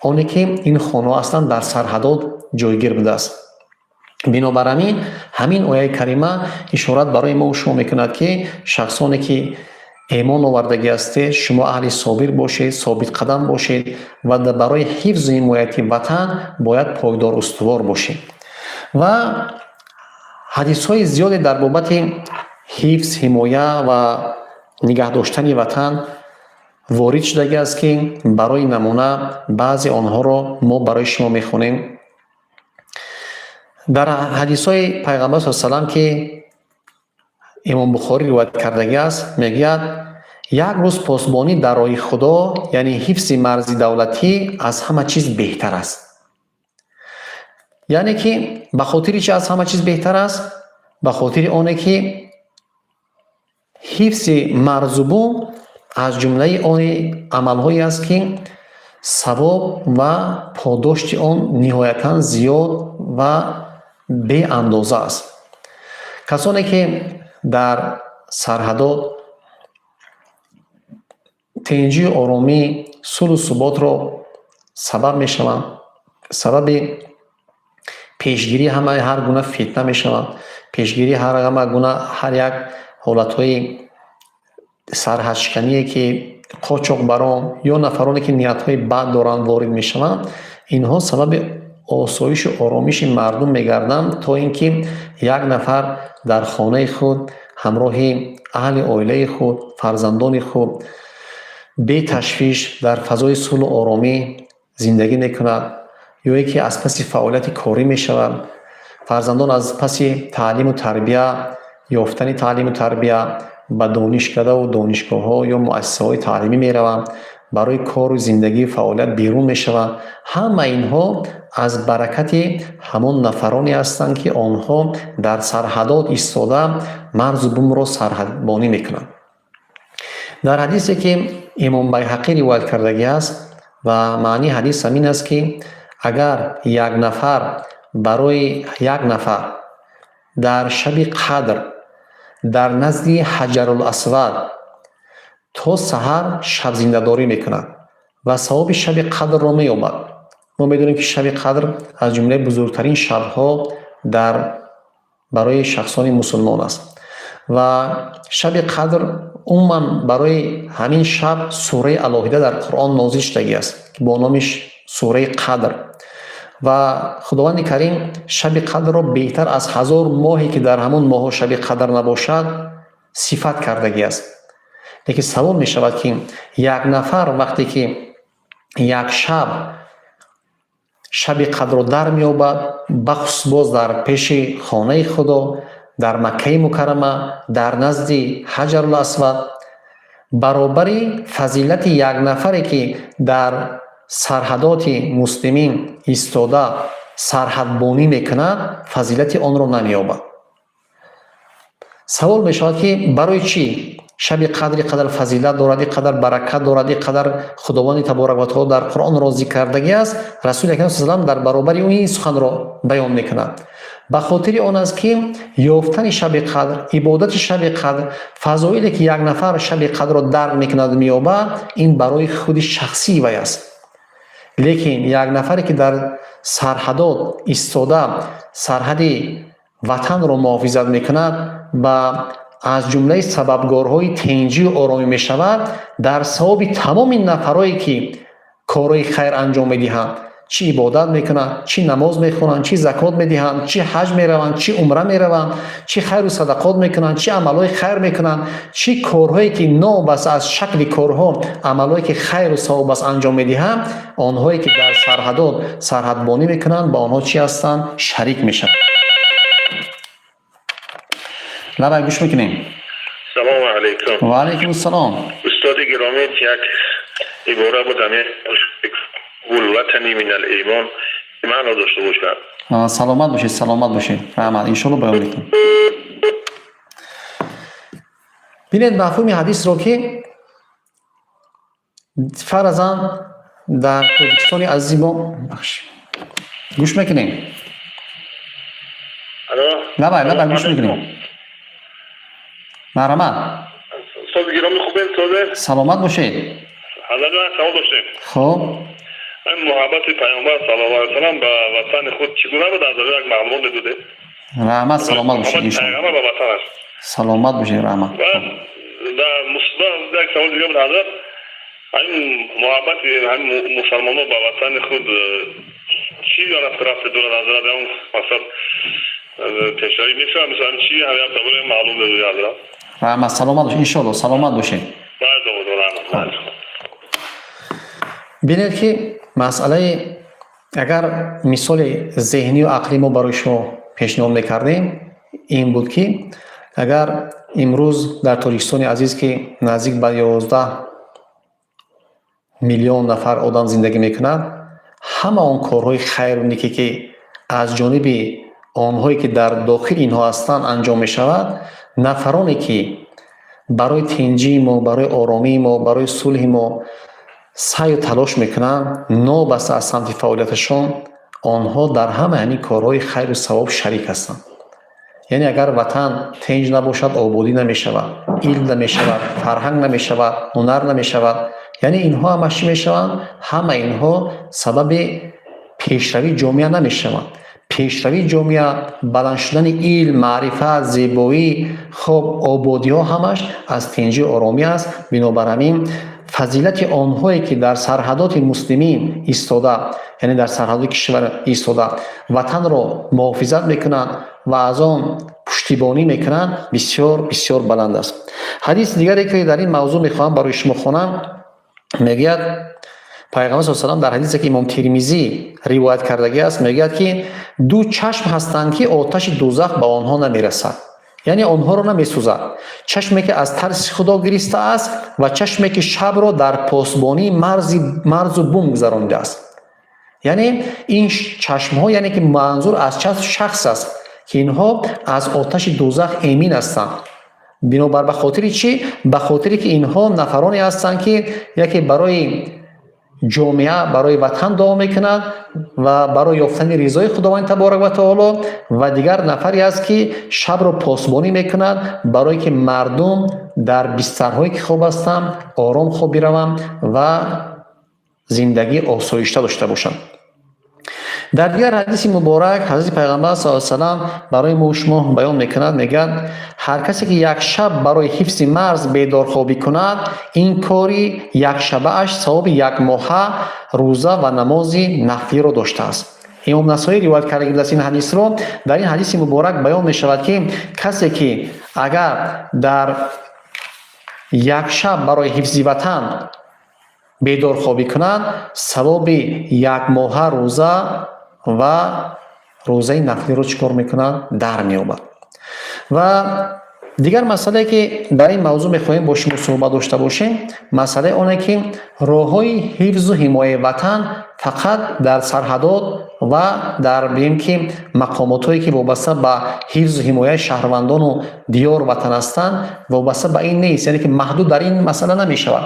оне ки ин хонаҳо аслан дар сарҳадот ҷойгир будааст. Бинобар ҳамин ҳамин ояи карима ишорат барои мо шумо мекунад, ки шахсоне, ки имон овардагӣ ҳастед, шумо аҳли собир бошед, собитқадам бошед ва барои ҳифзу ҳимояти ватан бояд пойдор, устувор бошед. Ва ҳадисҳои зиёде дар бобати ҳифз, ҳимоя ва нигаҳ доштани ватан ворид шудагӣ аст, ки барои намуна баъзе онҳоро мо барои шумо мехонем. Дар ҳадисҳои пайғамбар с салам, ки Имом Бухорӣ ривоят кардагӣ аст, мегӯяд: як рӯз посбонӣ дар роҳи Худо, яъне ҳифзи марзи давлатӣ, аз ҳама чиз беҳтар аст. Яъне ки ба хотири чи аз ҳама чиз беҳтар аст? Ба хотири оне ки ҳифзи марзу бум аз ҷумлаи они амалҳое аст, ки савоб ва подошти он ниҳоятан зиёд ва беандоза аст. Касоне, ки дар сарҳадот тинҷию оромӣ, сулҳу суботро сабаб мешаванд, сабаби пешгирии ҳамаи ҳар гуна фитна мешаванд, пешгирии ҳама гуна ҳар як ҳолатҳои сарҳадшикание, ки қочоқбарон ё нафароне, ки ниятҳои бад доранд, ворид мешаванд, инҳо сабаби осоишу оромиши мардум мегарданд, то ин ки як нафар дар хонаи худ ҳамроҳи аҳли оилаи худ, фарзандони худ. Беташвиш дар фазои сулҳу оромӣ зиндагӣ мекунад, ё ки аз паси фаъолияти корӣ мешавад, фарзандон аз паси таълиму тарбия ёфтани таълиму тарбия ба донишкадаву донишгоҳҳо ё муассисаҳои таълимӣ мераванд, барои кору зиндагию фаъолият берун мешаванд. Ҳама инҳо аз баракати ҳамон нафароне ҳастанд, ки онҳо дар сарҳадот истода марзу бумро сарҳадбонӣ мекунанд. Дар ҳадисе, ки Имом Байҳақӣ ривоят кардагӣ аст, ва маънии ҳадис ҳамин аст, ки агар як нафар барои як нафар дар шаби қадр дар назди Ҳаҷарул Асвад то саҳар шабзиндадорӣ мекунад ва савоби шаби қадрро меёбад. Мо медонем, ки шаби қадр аз ҷумлаи бузургтарин шабҳо дар барои шахсони мусулмон аст ва шаби қадр умуман барои ҳамин шаб сураи алоҳида дар Қуръон нозил шудагӣ аст бо номи сураи Қадр. Ва Худованди Карим шаби қадрро беҳтар аз 1000 моҳе, ки дар ҳамон моҳҳо шаби қадр набошад, сифат кардагӣ аст. Лекин савол мешавад, ки як нафар вақте ки як шаб шаби қадрро дар меёбад, бахусус боз дар пеши хонаи Худо, дар Маккаи Мукаррама, дар назди Ҳаҷарул Асвад, баробари фазилати як нафаре, ки дар сарҳадоти муслимин истода сарҳадбонӣ мекунад, фазилати онро намеёбад. Савол мешавад, ки барои чӣ шаби қадр ин қадар фазилат дорад, ин қадар баракат дорад, ин қадар Худованди таборак ва таоло дар Қуръон розӣ кардагӣ аст, Расули Акрам салам дар баробари ӯ ин суханро баён мекунад? Ба хотири он аст, ки ёфтани шаби қадр, ибодати шаби қадр, фазоиле, ки як нафар шаби қадрро дарк мекунад, меёбад, ин барои худи шахсии вай аст. Лекин як нафаре, ки дар сарҳадот истода сарҳади ватанро муҳофизат мекунад ба аз ҷумлаи сабабгорҳои тинҷию оромӣ мешавад, дар савоби тамоми нафарое, ки корҳои хайр анҷом медиҳанд, чӣ ибодат мекунанд, чӣ намоз мехонанд, чӣ закот медиҳанд, чӣ ҳаҷ мераванд, чӣ умра мераванд, чӣ хайру садақот мекунанд, чӣ амалҳои хайр мекунанд, чӣ корҳое, ки новобаста аз шакли корҳо амалҳое, ки хайру савоб аст, анҷом медиҳанд, онҳое, ки дар сарҳадот сарҳадбонӣ мекунанд, ба онҳо чӣ ҳастанд? Шарик мешаванд. Лабай, гӯш мекунем. Салому алайкум. Ва алайкум ассалом. Устоди гиромӣ, як ибора буд, ҳамин ҳуббул ватани минал имон маъно дошта бошад? Саломат бошед, саломат бошед, раҳмат, иншоалло баён мекунем. Бинед мафҳуми ҳадисро, ки фарзан дар Тоҷикистони азизи мо. Гӯш мекунем. Лабай, лабай, гӯш мекунем, марҳамат. Устоди гиромӣ, хубем, созе? Саломат бошед. Ҳазрат, савол доштем. Хуб. Муҳаббати Пайғамбар саллаллоҳу алайҳи васаллам ба ватани худ чӣ гуна буд? Аз як маълумот медодед. Раҳмат, саломат бошед. Пайғамбар ба ватанаш. Саломат бошед, раҳмат. Як савол дига буд, ҳазрат: ҳамин муҳаббати ҳамин мусалмонҳо ба ватани худ чӣ рафте дорад, ҳазрат? Ҳамн мақсад пешравӣ мешавад, мисалан, чӣ ҳам маълум медодед, ҳазрат? Раҳмат, саломат бошед, иншоалло, саломат бошед. Раҳмат. Бинед, ки масъалаи агар мисоли зеҳнию ақлӣ мо барои шумо пешниҳод мекардем, ин буд, ки агар имрӯз дар Тоҷикистони азиз, ки наздик ба 11 миллион нафар одам зиндагӣ мекунад, ҳама он корҳои хайру неке, ки аз ҷониби онҳое, ки дар дохили инҳо ҳастанд, анҷом мешавад, нафароне, ки барои тинҷии мо, барои оромии мо, барои сулҳи мо саъю талош мекунанд, новобаста аз самти фаъолияташон, онҳо дар ҳама ҳамин корҳои хайру савоб шарик ҳастанд. Яъне агар ватан тинҷ набошад, ободӣ намешавад, илм намешавад, фарҳанг намешавад, ҳунар намешавад. Яъне инҳо ҳама чӣ мешаванд? Ҳама инҳо сабаби пешравии ҷомеа намешаванд. Пешравии ҷомеа, баланд шудани илм, маърифат, зебоӣ, хоб, ободиҳо ҳамаш аз тинҷию оромӣ аст. Бинобар ҳамин фазилати онҳое, ки дар сарҳадоти муслимин истода, яъне дар сарҳадоти кишвар истода ватанро муҳофизат мекунанд ва аз он пуштибонӣ мекунанд, бисёр бисёр баланд аст. Ҳадиси дигаре, ки дар ин мавзӯъ мехоҳам барои шумо хонам. Мегӯяд Пайғамбар с салам дар ҳадисе, ки Имом Термизӣ ривоят кардагӣ аст, мегӯяд, ки ду чашм ҳастанд, ки оташи дӯзах ба онҳо намерасад, яъне онҳоро намесӯзад: чашме, ки аз тарси Худо гиристааст, ва чашме, ки шабро дар посбонии марзу бум гузаронидааст. Яъне ин чашмҳо, яъне ки манзур аз чашм шахс аст, ки инҳо аз оташи дӯзах эмин ҳастанд. Бинобар ба хотири чӣ? Ба хотире ки инҳо нафароне ҳастанд, ки яке барои ҷомеа, барои ватан дуо мекунад ва барои ёфтани ризои Худованди таборак ва таоло, ва дигар нафаре аст, ки шабро посбонӣ мекунад, барое ки мардум дар бистарҳое, ки хоб ҳастанд, ором хоб бираванд ва зиндагии осоишта дошта бошанд. Дар дигар ҳадиси муборак Ҳазрати Пайғамбар с салам барои мо шумо баён мекунад, мегӯяд: ҳар касе, ки як шаб барои ҳифзи марз бедорхобӣ кунад, ин кори якшабааш савоби якмоҳа рӯза ва намози нафлиро доштааст. Имом Насоӣ ривоят карда ин ҳадисро. Дар ин ҳадиси муборак баён мешавад, ки касе, ки агар дар як шаб барои ҳифзи ватан бедорхобӣ кунад, савоби якмоҳа рӯза ва рӯзаи нафлиро чӣ кор мекунад? Дар меёбад. Ва дигар масъалае, ки дар ин мавзӯъ мехоҳем бо шумо суҳбат дошта бошем, масъалаи оне, ки роҳҳои ҳифзу ҳимояи ватан фақат дар сарҳадот ва дар, бигем, ки мақомотҳое, ки вобаста ба ҳифзу ҳимояи шаҳрвандону диёру ватан ҳастанд, вобаста ба ин нест, яъне ки маҳдуд дар ин масъала намешавад,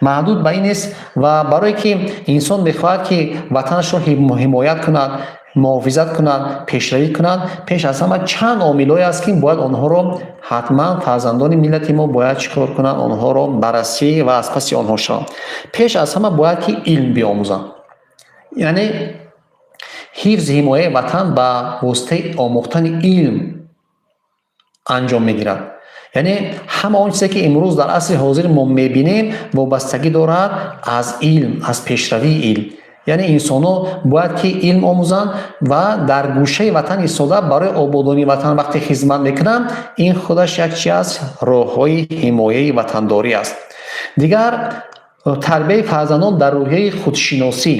маҳдуд ба ин нест. Ва барое ки инсон мехоҳад, ки ватанашро ҳимоят кунад, муҳофизат кунад, пешравӣ кунад, пеш аз ҳама чанд омилҳое аст, ки бояд онҳоро ҳатман фарзандони миллати мо бояд чӣ кор кунанд? Онҳоро баррасӣ ва аз паси онҳо шаванд. Пеш аз ҳама бояд, ки илм биомӯзанд, яъне ҳифзи ҳимояи ватан ба воситаи омӯхтани илм анҷом мегирад. Яъне ҳама он чизе, ки имрӯз дар асри ҳозир мо мебинем, вобастагӣ дорад аз илм, аз пешравии илм. Яъне инсонҳо бояд, ки илм омӯзанд ва дар гӯшаи ватан истода барои ободонии ватан вақте хизмат мекунанд, ин худаш як чи аст? Роҳҳои ҳимояи ватандорӣ аст. Дигар, тарбияи фарзандон дар рӯҳияи худшиносӣ.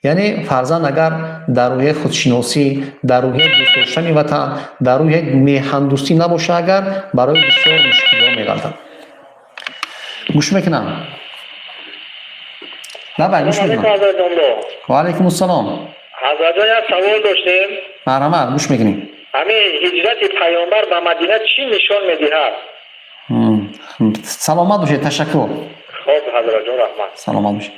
Яъне фарзанд агар дар рӯҳияи худшиносӣ, дар рӯҳияи дӯст доштани ватан, дар рӯҳияи меҳандӯстӣ набошад, агар барои бисёр мушкилиҳо меғалтад. Гӯш мекунам, лабай, гӯш мекунам. Ва алайкум ассалом. Ҳазратҷон, як савол доштем. Марҳамат, гӯш мекунем. Ҳамин ҳиҷрати Паёмбар ба Мадина чӣ нишон медиҳад? Саломат бошед, ташаккур. Хоб, ҳазратҷон, раҳмат. Саломат бошед.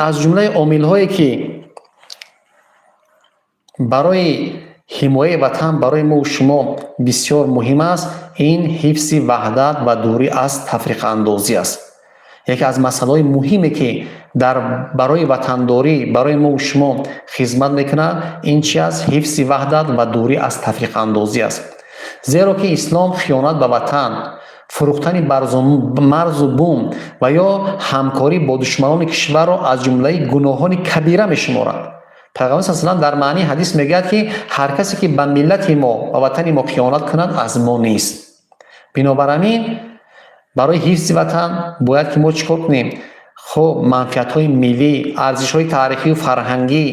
Аз ҷумлаи омилҳое, ки барои ҳимояи ватан барои мо шумо бисёр муҳим аст, ин ҳифзи ваҳдат ва дурӣ аз тафриқаандозӣ аст. Яке аз масъалаҳои муҳиме, ки дар барои ватандорӣ барои мо шумо хизмат мекунад, ин чи аст? Ҳифзи ваҳдат ва дурӣ аз тафриқаандозӣ аст. Зеро ки ислом хиёнат ба ватан, фурӯхтани марзу бум ва ё ҳамкорӣ бо душманони кишварро аз ҷумлаи гуноҳони кабира мешуморад. Пайғамбар с салам дар маънии ҳадис мегӯяд, ки ҳар касе, ки ба миллати мо ва ватани мо хиёнат кунад, аз мо нест. Бинобар ҳамин барои ҳифзи ватан бояд, ки мо чӣ кор кунем? Хуб, манфиатҳои миллӣ, арзишҳои таърихию фарҳангӣ,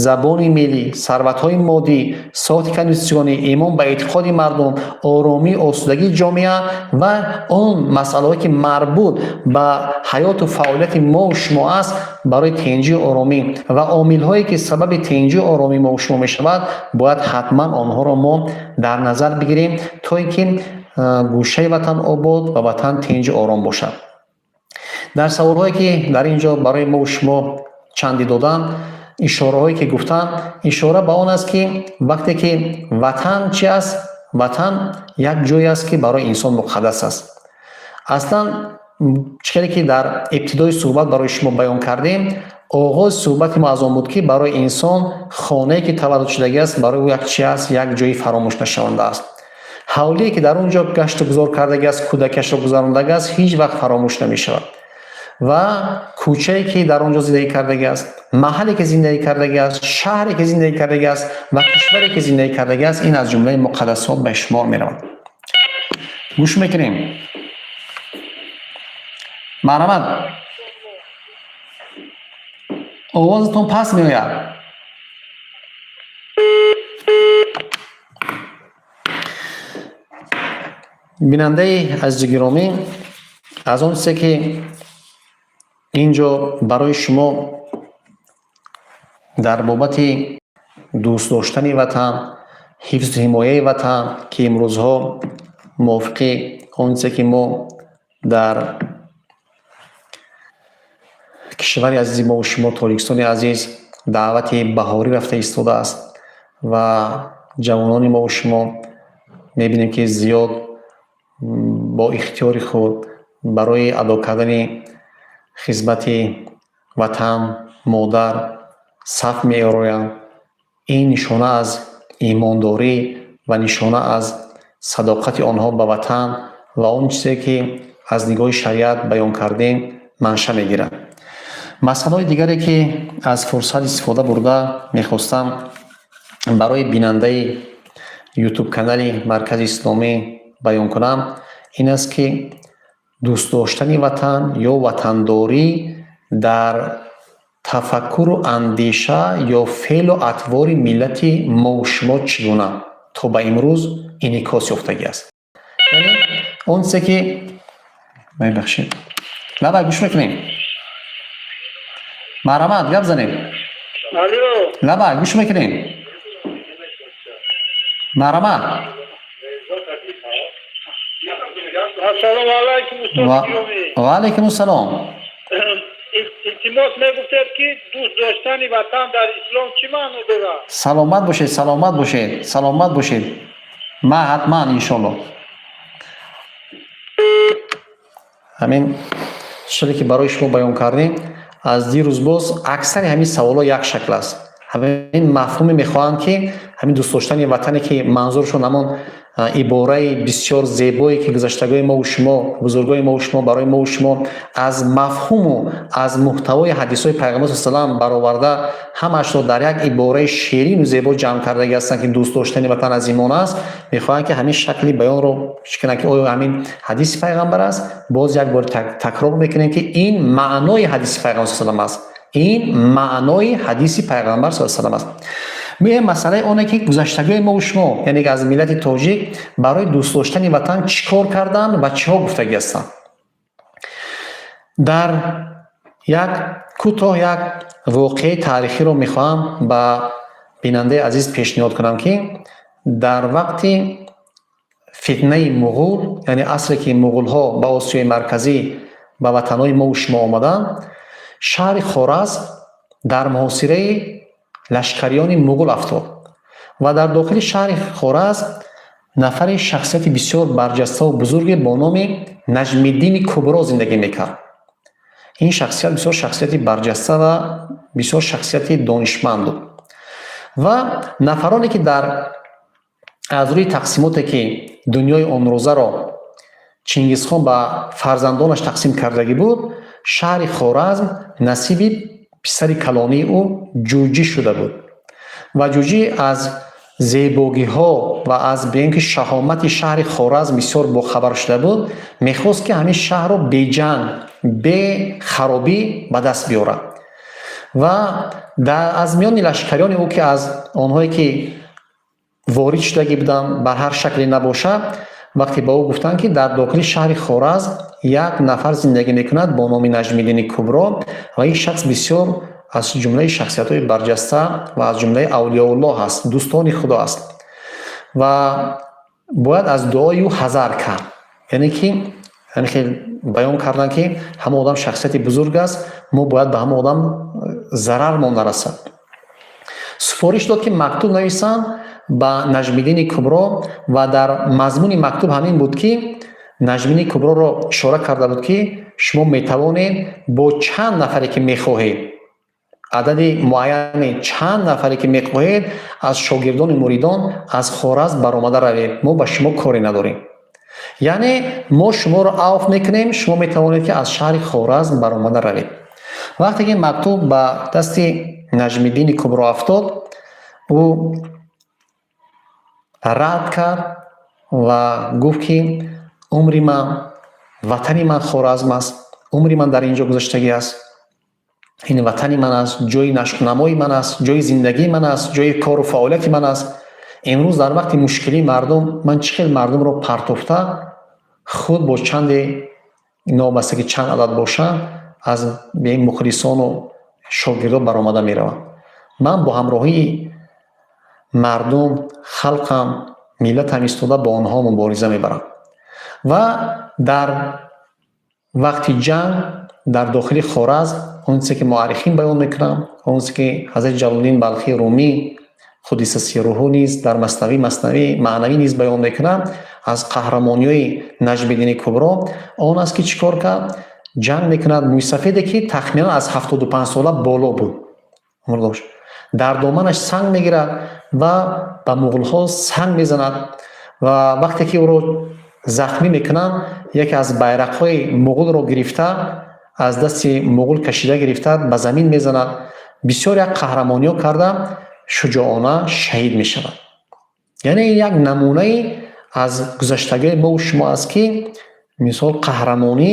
забони миллӣ, сарватҳои моддӣ, сохти конститутсионӣ, имон ба эътиқоди мардум, оромӣ, осудагии ҷомеа ва он масъалаҳое, ки марбут ба ҳаёту фаъолияти мову шумо аст, барои тинҷию оромӣ ва омилҳое, ки сабаби тинҷию оромии мову шумо мешавад, бояд ҳатман онҳоро мо дар назар бигирем, то ин ки гӯшаи ватан обод ва ватан тинҷу ором бошад. Дар саволҳое, ки дар ин ҷо барои мо шумо чанде доданд, ишораҳое, ки гуфтанд, ишора ба он аст, ки вақте ки ватан чи аст? Ватан як ҷое аст, ки барои инсон муқаддас аст. Аслан чӣ хеле ки дар ибтидои суҳбат барои шумо баён кардем, оғози суҳбати мо аз он буд, ки барои инсон хонае, ки таваллуд шудагӣ аст, барои ӯ як чи аст? Як ҷои фаромӯшнашаванда аст. Ҳавлие, ки дар он ҷо гашту гузор кардагӣ аст, кӯдакиашро гузарондагӣ аст, ҳеҷ вақт фаромӯш намешавад. Ва кӯчае, ки дар он ҷо зиндагӣ кардагӣ аст, маҳалле, ки зиндагӣ кардагӣ аст, шаҳре, ки зиндагӣ кардагӣ аст, ва кишваре, ки зиндагӣ кардагӣ аст, ин аз ҷумлаи муқаддасот ба шумор меравад. Гӯш мекунем. Марҳамат, овозатон паст меояд. Бинандаи азизи гиромӣ, аз он чизе ки ин ҷо барои шумо дар бобати дӯст доштани ватан, ҳифзу ҳимояи ватан, ки имрӯзҳо мувофиқи он чизе ки мо дар кишвари азизи мову шумо, Тоҷикистони азиз, даъвати баҳорӣ рафта истодааст ва ҷавонони мову шумо мебинем, ки зиёд бо ихтиёри худ барои адо кардани хизмати ватан модар саф меороянд. Ин нишона аз имондорӣ ва нишона аз садоқати онҳо ба ватан ва он чизе ки аз нигоҳи шариат баён кардем, манша мегирад. Масъалаҳои дигаре ки аз фурсат истифода бурда мехостам барои бинандаи ютуб канали Маркази Исломӣ баён кунам, ин аст, ки дӯст доштани ватан ё ватандорӣ дар тафаккуру андеша ё феълу атвори миллати мову шумо чӣ гуна то ба имрӯз инъикос ёфтагӣ аст. Яъне он чизе ки, мебахшед, лабай, гӯш мекунем. Марҳамат, гап занем. Лабай, гӯш мекунем, марҳамат. Ассалому алайкум, устод гиромӣ. Ва алайкум ассалом. Илтимос, мегуфтед, ки дӯст доштани ватан дар ислом чӣ маъно дорад? Саломат бошед, саломат бошед, саломат бошед. Ма ҳатман, иншолло, ҳамин чизе ки барои шумо баён кардем, аз дирӯз боз аксари ҳамин саволҳо як шакл аст. Ҳамин мафҳуме мехоҳанд, ки ҳамин дӯст доштани ватане, ки манзуршон ҳамон ибораи бисёр зебое, ки гузаштагои мову шумо, бузургои мову шумо барои мову шумо аз мафҳуму аз муҳтавои ҳадисҳои Пайғамбар с салам бароварда, ҳамаашро дар як ибораи ширину зебо ҷамъ кардагӣ ҳастанд, ки дӯст доштани ватан аз имон аст. Мехоҳанд, ки ҳамин шакли баёнро чӣ кунанд, ки оё ҳамин ҳадиси Пайғамбар аст? Боз як бор такрор мекунем, ки ин маънои ҳадиси Пайғамбар с салам аст, ин маънои ҳадиси Пайғамбар с салам аст. Меоем масъалаи оне, ки гузаштагои мову шумо, яъне аз миллати тоҷик, барои дӯст доштани ватан чӣ кор карданд ва чиҳо гуфтагӣ ҳастанд. Дар як кӯтоҳ як воқеаи таърихиро мехоҳам ба бинандаи азиз пешниҳод кунам, ки дар вақти фитнаи муғул, яъне асре ки муғулҳо ба Осиёи Марказӣ, ба ватанҳои мову шумо омаданд, шаҳри Хоразм дар муҳосираи лашкариёни муғул афтод ва дар дохили шаҳри Хоразм нафари шахсияти бисёр барҷаставу бузурге бо номи Наҷмиддини Кубро зиндагӣ мекард. Ин шахсият бисёр шахсияти барҷаста ва бисёр шахсияти донишманд буд ва нафароне, ки дар аз рӯи тақсимоте, ки дунёи онрӯзаро Чингизхон ба фарзандонаш тақсим кардагӣ буд, шаҳри Хоразм насиби писари калонии ӯ Ҷуҷӣ шуда буд. Ва Ҷуҷӣ аз зебогиҳо ва аз беин ки шаҳомати шаҳри Хоразм бисёр бохабар шуда буд, мехост, ки ҳамин шаҳрро беҷанг, бехаробӣ ба даст биёрад. Ва аз миёни лашкариёни ӯ, ки аз онҳое ки ворид шудагӣ буданд, бар ҳар шакле набошад, вақте ба ӯ гуфтанд, ки дар дохили шаҳри Хоразм як нафар зиндагӣ мекунад бо номи Наҷмиддини Кубро ва ин шахс бисёр аз ҷумлаи шахсиятҳои барҷаста ва аз ҷумлаи авлиёуллоҳ аст, дӯстони Худо аст ва бояд аз дуои ӯ ҳазар кард, яъне ки яъне хел баён карданд, ки ҳамон одам шахсияти бузург аст, мо бояд ба ҳамон одам зарармон нарасад. Супориш дод, ки мактуб нависанд ба Наҷмиддини Кубро ва дар мазмуни мактуб ҳамин буд, ки Наҷмиддини Куброро ишора карда буд, ки шумо метавонед бо чанд нафаре ки мехоҳед, адади муайяне, чанд нафаре ки мехоҳед, аз шогирдони муридон аз Хоразм баромада равед, мо ба шумо коре надорем, яъне мо шуморо авф мекунем, шумо метавонед, ки аз шаҳри Хоразм баромада равед. Вақте ки мактуб ба дасти Наҷмиддини Кубро афтод, ӯ рад кард ва гуфт, ки умри ман, ватани ман Хоразм аст. Умри ман дар ин ҷо гузаштагӣ аст, ин ватани ман аст, ҷои нашъунамои ман аст, ҷои зиндагии ман аст, ҷои кору фаъолияти ман аст. Имрӯз дар вақти мушкилии мардум ман чӣ хел мардумро партофта, худ бо чанде, новобаста ки чанд адад бошанд, аз мухлисону шогирдо баромада меравам? Ман бо ҳамроҳии мардум, халқам, миллатам истода, бо онҳо мубориза мебарам. Ва дар вақти ҷанг дар дохили Хоразм, он чизе ки муаррихин баён мекунанд, он чизе ки ҳазрати Ҷалолиддин Балхии Румӣ қуддиса сирруҳу низ дар Маснавӣ маънавӣ низ баён мекунанд аз қаҳрамониҳои Наҷмиддини Кубро, он аст ки чӣ кор кард? Ҷанг мекунад. Мӯйсафеде, ки тахминан аз 75 сола боло буд, умр дошт, дар доманаш санг мегирад ва ба муғулҳо санг мезанад. Ва вақте ки ӯро захмӣ мекунанд, яке аз байрақҳои муғулро гирифта, аз дасти муғул кашида гирифта, ба замин мезанад. Бисёр як қаҳрамониҳо карда, шуҷоона шаҳид мешавад. Яъне ин як намунае аз гузаштагиҳои мову шумо аст, ки мисол қаҳрамонӣ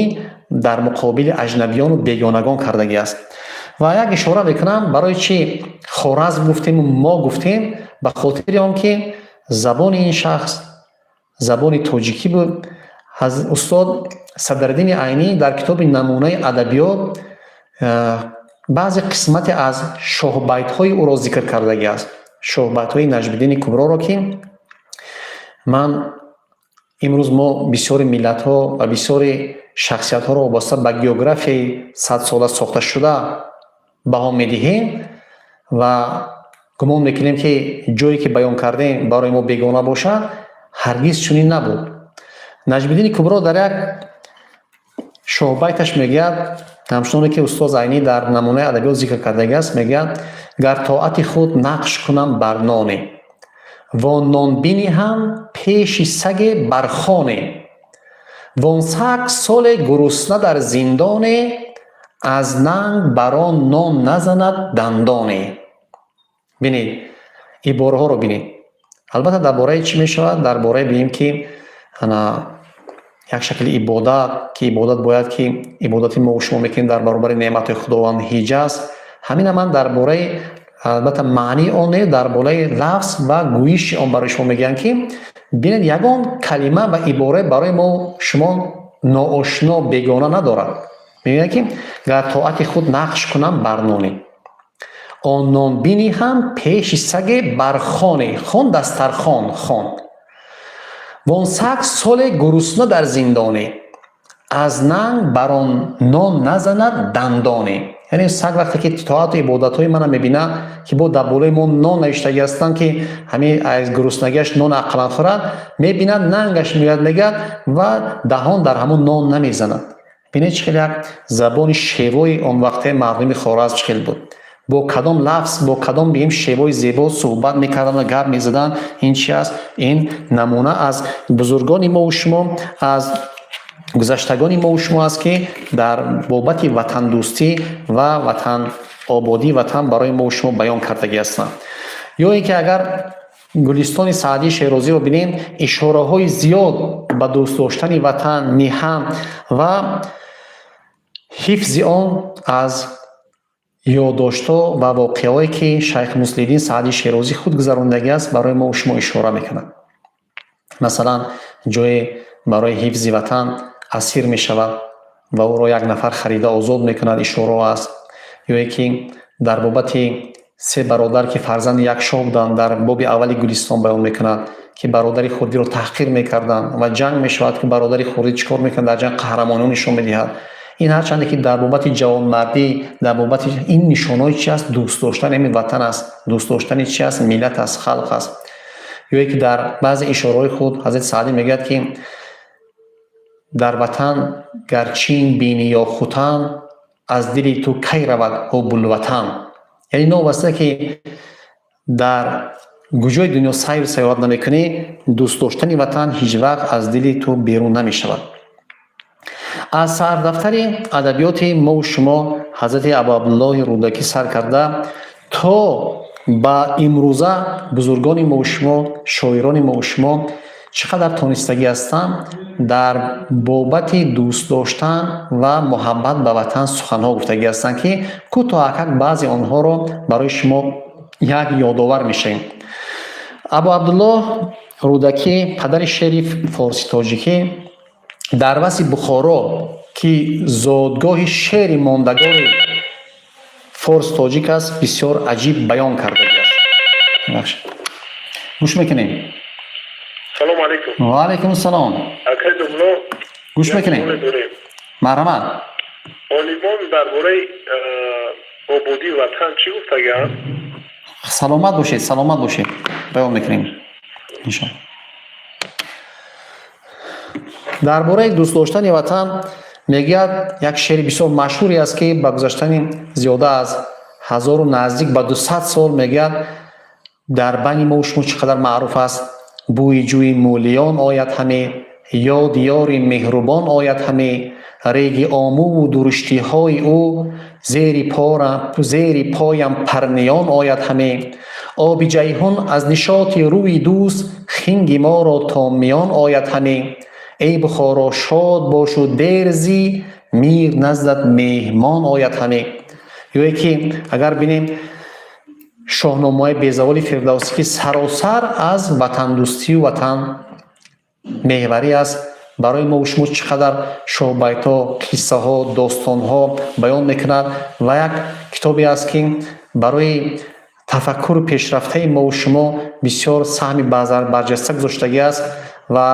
дар муқобили аҷнабиёну бегонагон кардагӣ аст. Ва як ишора мекунам, барои чӣ Хоразм гуфтему мо гуфтем? Ба хотири он ки забони ин шахс забони тоҷикӣ буд. Устод Садриддини Айнӣ дар китоби «Намунаи адабиёт» баъзе қисмате аз шоҳбайтҳои ӯро зикр кардагӣ аст, шоҳбайтҳои Наҷмиддини Куброро, ки ман имрӯз мо бисёри миллатҳо ва бисёри шахсиятҳоро вобаста ба географияи садсола сохташуда баҳо медиҳем ва гумон мекунем, ки ҷое ки баён кардем, барои мо бегона бошад. Ҳаргиз чунин набуд. Наҷмиддини Кубро дар як шоҳбайташ мегӯяд, ҳамчуноне ки устоз Айнӣ дар «Намунаи адабиёт» зикр кардагиаст, мегӯяд: «Гар тоати худ нақш кунам бар ноне, вон нон биниҳам пеши саге бар хоне, вон саг соле гурусна дар зиндоне, аз нанг бар он нон назанад дандоне». Бинед, ибораҳоро бинед. Албатта, дар бораи чӣ мешавад? Дар бораи бигем, ки як шакли ибодат, ки ибодат бояд, ки ибодати мо шумо мекунем дар баробари неъматҳои Худованд ҳеҷ аст. Ҳамина ман дар бораи, албатта, маънии он не, дар бораи лафз ва гӯиши он барои шумо мегӯям, ки бинед, ягон калима ва ибора барои мо шумо ноошно, бегона надорад. Мегӯяд, ки гар тоати худ нақш кунам бар ноне, он нон биниҳам пеши саге бар хоне. Хон — дастархон, хон. Вон саг соле гурусна дар зиндоне, аз нанг бар он нон назанад дандоне. Яъне саг вақте ки тоату ибодатҳои мана мебинад, ки бо дар болои мо нон навиштагӣ ҳастанд, ки ҳамин аз гуруснагиаш нон ақаллан хӯрад, мебинад, нангаш меояд, мегӯяд, ва даҳон дар ҳамон нон намезанад. Бинед, чӣ хел як забони шевои он вақтаи мардуми Хоразм чӣ хел буд, бо кадом лафз, бо кадом, бигем, шевои зебо суҳбат мекарданд ва гап мезаданд. Ин чи аст? Ин намуна аз бузургони мову шумо, аз гузаштагони мову шумо аст, ки дар бобати ватандӯстӣ ва ватанободии ватан барои мову шумо баён кардагӣ ҳастанд. Ё ин ки агар «Гулистони Саъдии Шерозиро» бинем, ишораҳои зиёд ба дӯст доштани ватан, миҳан ва ҳифзи он аз ёддоштҳо ва воқеаҳое, ки Шайх Муслиҳиддин Саъдии Шерозӣ худ гузарондагӣ аст, барои мо шумо ишора мекунад. Масалан, ҷое барои ҳифзи ватан асир мешавад ва ӯро як нафар харида озод мекунад, ишораҳо аст. Ё ин ки дар бобати се бародар, ки фарзанди як шоҳ буданд, дар боби аввали «Гулистон» баён мекунад, ки бародари хурдиро таҳқир мекарданд ва ҷанг мешавад, ки бародари хурдӣ чӣ кор мекунад, дар ҷанг қаҳрамониҳо нишон медиҳад. Ин ҳарчанде ки дар бобати ҷавонмардӣ, дар бобати ин нишонҳои чи аст? Дӯст доштани ҳамин ватан аст, дӯст доштани чи аст? Миллат аст, халқ аст. Ё ин ки дар баъзе ишораҳои худ ҳазрати Саъдӣ мегӯяд, ки дар ватан гар Чин бинӣ ё Хутан, аз дили ту кай равад ҳуббулватан. Яъне новобаста ки дар куҷои дунё сайру сайёҳат намекунӣ, дӯст доштани ватан ҳеҷ вақт аз дили ту берун намешавад. Аз сардафтари адабиёти мову шумо ҳазрати Абуабдуллоҳи Рӯдакӣ сар карда то ба имрӯза бузургони мову шумо, шоирони мову шумо. Чӣ қадар тонистагӣ ҳастам, дар бобати дӯст доштан ва муҳаббат ба ватан суханҳо гуфтагӣ ҳастанд, ки кӯтоҳакак баъзе онҳоро барои шумо як ёдовар мешавем. Абу Абдуллоҳ Рӯдакӣ, падари шеъри форси тоҷикӣ, дар васфи Бухоро, ки зодгоҳи шеъри мондагори форс тоҷик аст, бисёр аҷиб баён кардагӣ аст. Гӯш мекунем. Салому алайкум. Ва алайкум салом. Акай Домулло. Гӯш мекунем, марҳамат. Олимон дар бораи ободии ватан чӣ гуфтагианд? Саломат бошед, саломат бошед, баён мекунем, иншоалло. Дар бораи дӯст доштани ватан мегӯяд, як шеъри бисёр машҳуре аст, ки ба гузаштани зиёда аз ҳазору наздик ба 200 сол, мегӯяд, дар байни мо шумо чӣ қадар маъруф аст: «Бӯи ҷӯи Мӯлиён ояд ҳаме, ёди ёри меҳрубон ояд ҳаме, реги Омӯву дуруштиҳои ӯ зери поям парниён ояд ҳаме, оби Ҷайҳун аз нишоти рӯи дӯст хинги моро то миён ояд ҳаме. Эй Бухоро, шод бошу дер зӣ, мир наздат меҳмон ояд ҳаме». Ё ки агар бинем, Шоҳномаи безаволи Фирдавсӣ, ки саросар аз ватандӯстию ватан меҳварӣ аст, барои мо шумо чӣ қадар шоҳбайтҳо, қиссаҳо, достонҳо баён мекунад ва як китобе аст, ки барои тафаккуру пешрафтаи мову шумо бисёр саҳми барҷаста гузоштагӣ аст ва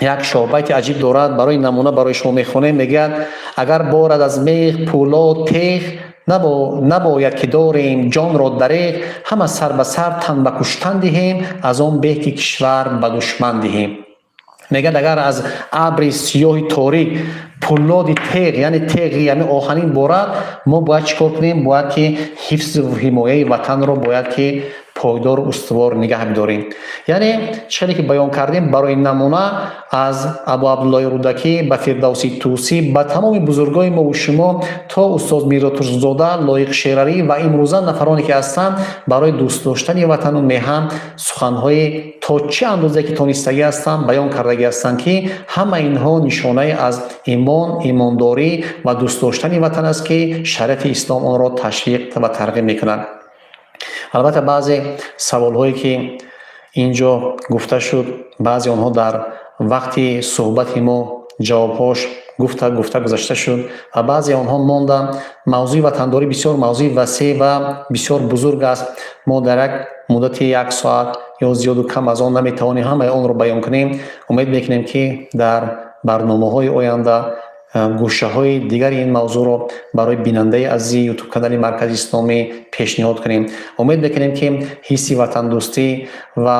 як шоҳбайти аҷиб дорад. Барои намуна барои шумо мехонем. Мегӯяд: «Агар борад аз меғ пӯлод теғ, набояд ки дорем ҷонро дареғ. Ҳама сар ба сар тан ба куштан диҳем, аз он беҳ ки кишвар ба душман диҳем». Мегӯяд, агар аз абри сиёҳи торик пӯлоди теғ, яъне теғи яъне оҳанин борад, мо бояд чӣ кор кунем? Бояд ки ҳифзу ҳимояи ватанро бояд ки пойдору устувор нигаҳ бидорем. Яъне чӣ хеле ки баён кардем, барои намуна аз Абу Абдуллоҳи Рӯдакӣ ба Фирдавсии Тӯсӣ, ба тамоми бузургои мову шумо то устоз Мирзо Турсунзода, Лоиқ Шералӣ ва имрӯза нафароне ки ҳастанд, барои дӯст доштани ватану меҳан суханҳои то чӣ андозе ки тонистагӣ ҳастанд, баён кардагӣ ҳастанд, ки ҳама инҳо нишонае аз имон, имондорӣ ва дӯст доштани ватан аст, ки шариати ислом онро ташвиқ ва тарғиб мекунад. Албатта, баъзе саволҳое ки ин ҷо гуфта шуд, баъзе онҳо дар вақти суҳбати мо ҷавобҳош гуфта гузашта шуд ва баъзе онҳо монданд. Мавзӯи ватандорӣ бисёр мавзӯи васеъ ва бисёр бузург аст. Мо дар як муддати як соат ё зиёду кам аз он наметавонем ҳамаи онро баён кунем. Умед мекунем, ки дар барномаҳои оянда гӯшаҳои дигари ин мавзӯъро барои бинандаи азизи Ютуб канали Маркази Исломӣ пешниҳод кунем. Умед мекунем, ки ҳисси ватандӯстӣ ва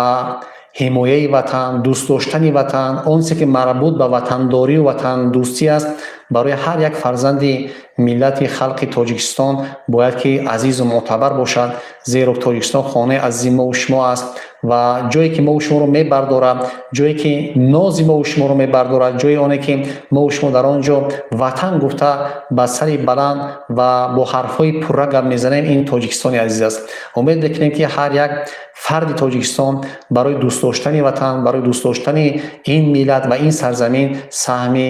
ҳимояи ватан, дӯст доштани ватан, он чизе ки марбут ба ватандорию ватандӯстӣ аст, барои ҳар як фарзанди миллати халқи Тоҷикистон бояд ки азизу мӯътабар бошад, зеро Тоҷикистон хонаи азизи мову шумо аст ва ҷое ки мову шуморо мебардорад, ҷое ки нози мову шуморо мебардорад, ҷои оне ки мову шумо дар он ҷо ватан гуфта ба сари баланд ва бо ҳарфҳои пурра гап мезанем, ин Тоҷикистони азиз аст. Умед мекунем, ки ҳар як фарди Тоҷикистон барои дӯст доштани ватан, барои дӯст доштани ин миллат ва ин сарзамин саҳми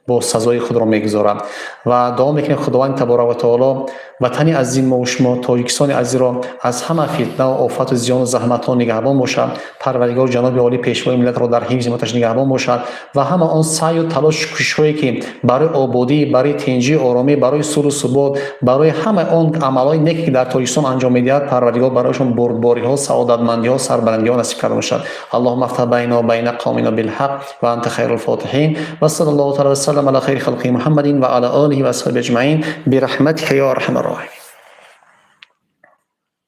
бо сазои худро мегузорад ва дуо мекунем, Худованди таборак ва таоло ватани азизи мову шумо, Тоҷикистони азизро аз ҳама фитнаву офату зиёну заҳматҳо нигаҳбон бошад. Парвардигор ҷаноби олӣ пешвои миллатро дар ҳифзи ҳимояташ нигаҳбон бошад ва ҳама он саъю талошу кӯшишҳое ки барои ободӣ, барои тинҷию оромӣ, барои сулҳу субот, барои ҳамаи он амалҳои неке ки дар Тоҷикистон анҷом медиҳад, Парвардигор барояшон бурдбориҳо, саодатмандиҳо, сарбаландиҳо насиб карда бошад. اللهم افتح بيننا وبين قومنا بالحق وأنت خير الفاتحين. وصلى الله تعالى وسلم على خير خلقه محمد وعلى آله وأصحابه أجمعين برحمتك يا أرحم الراحمين.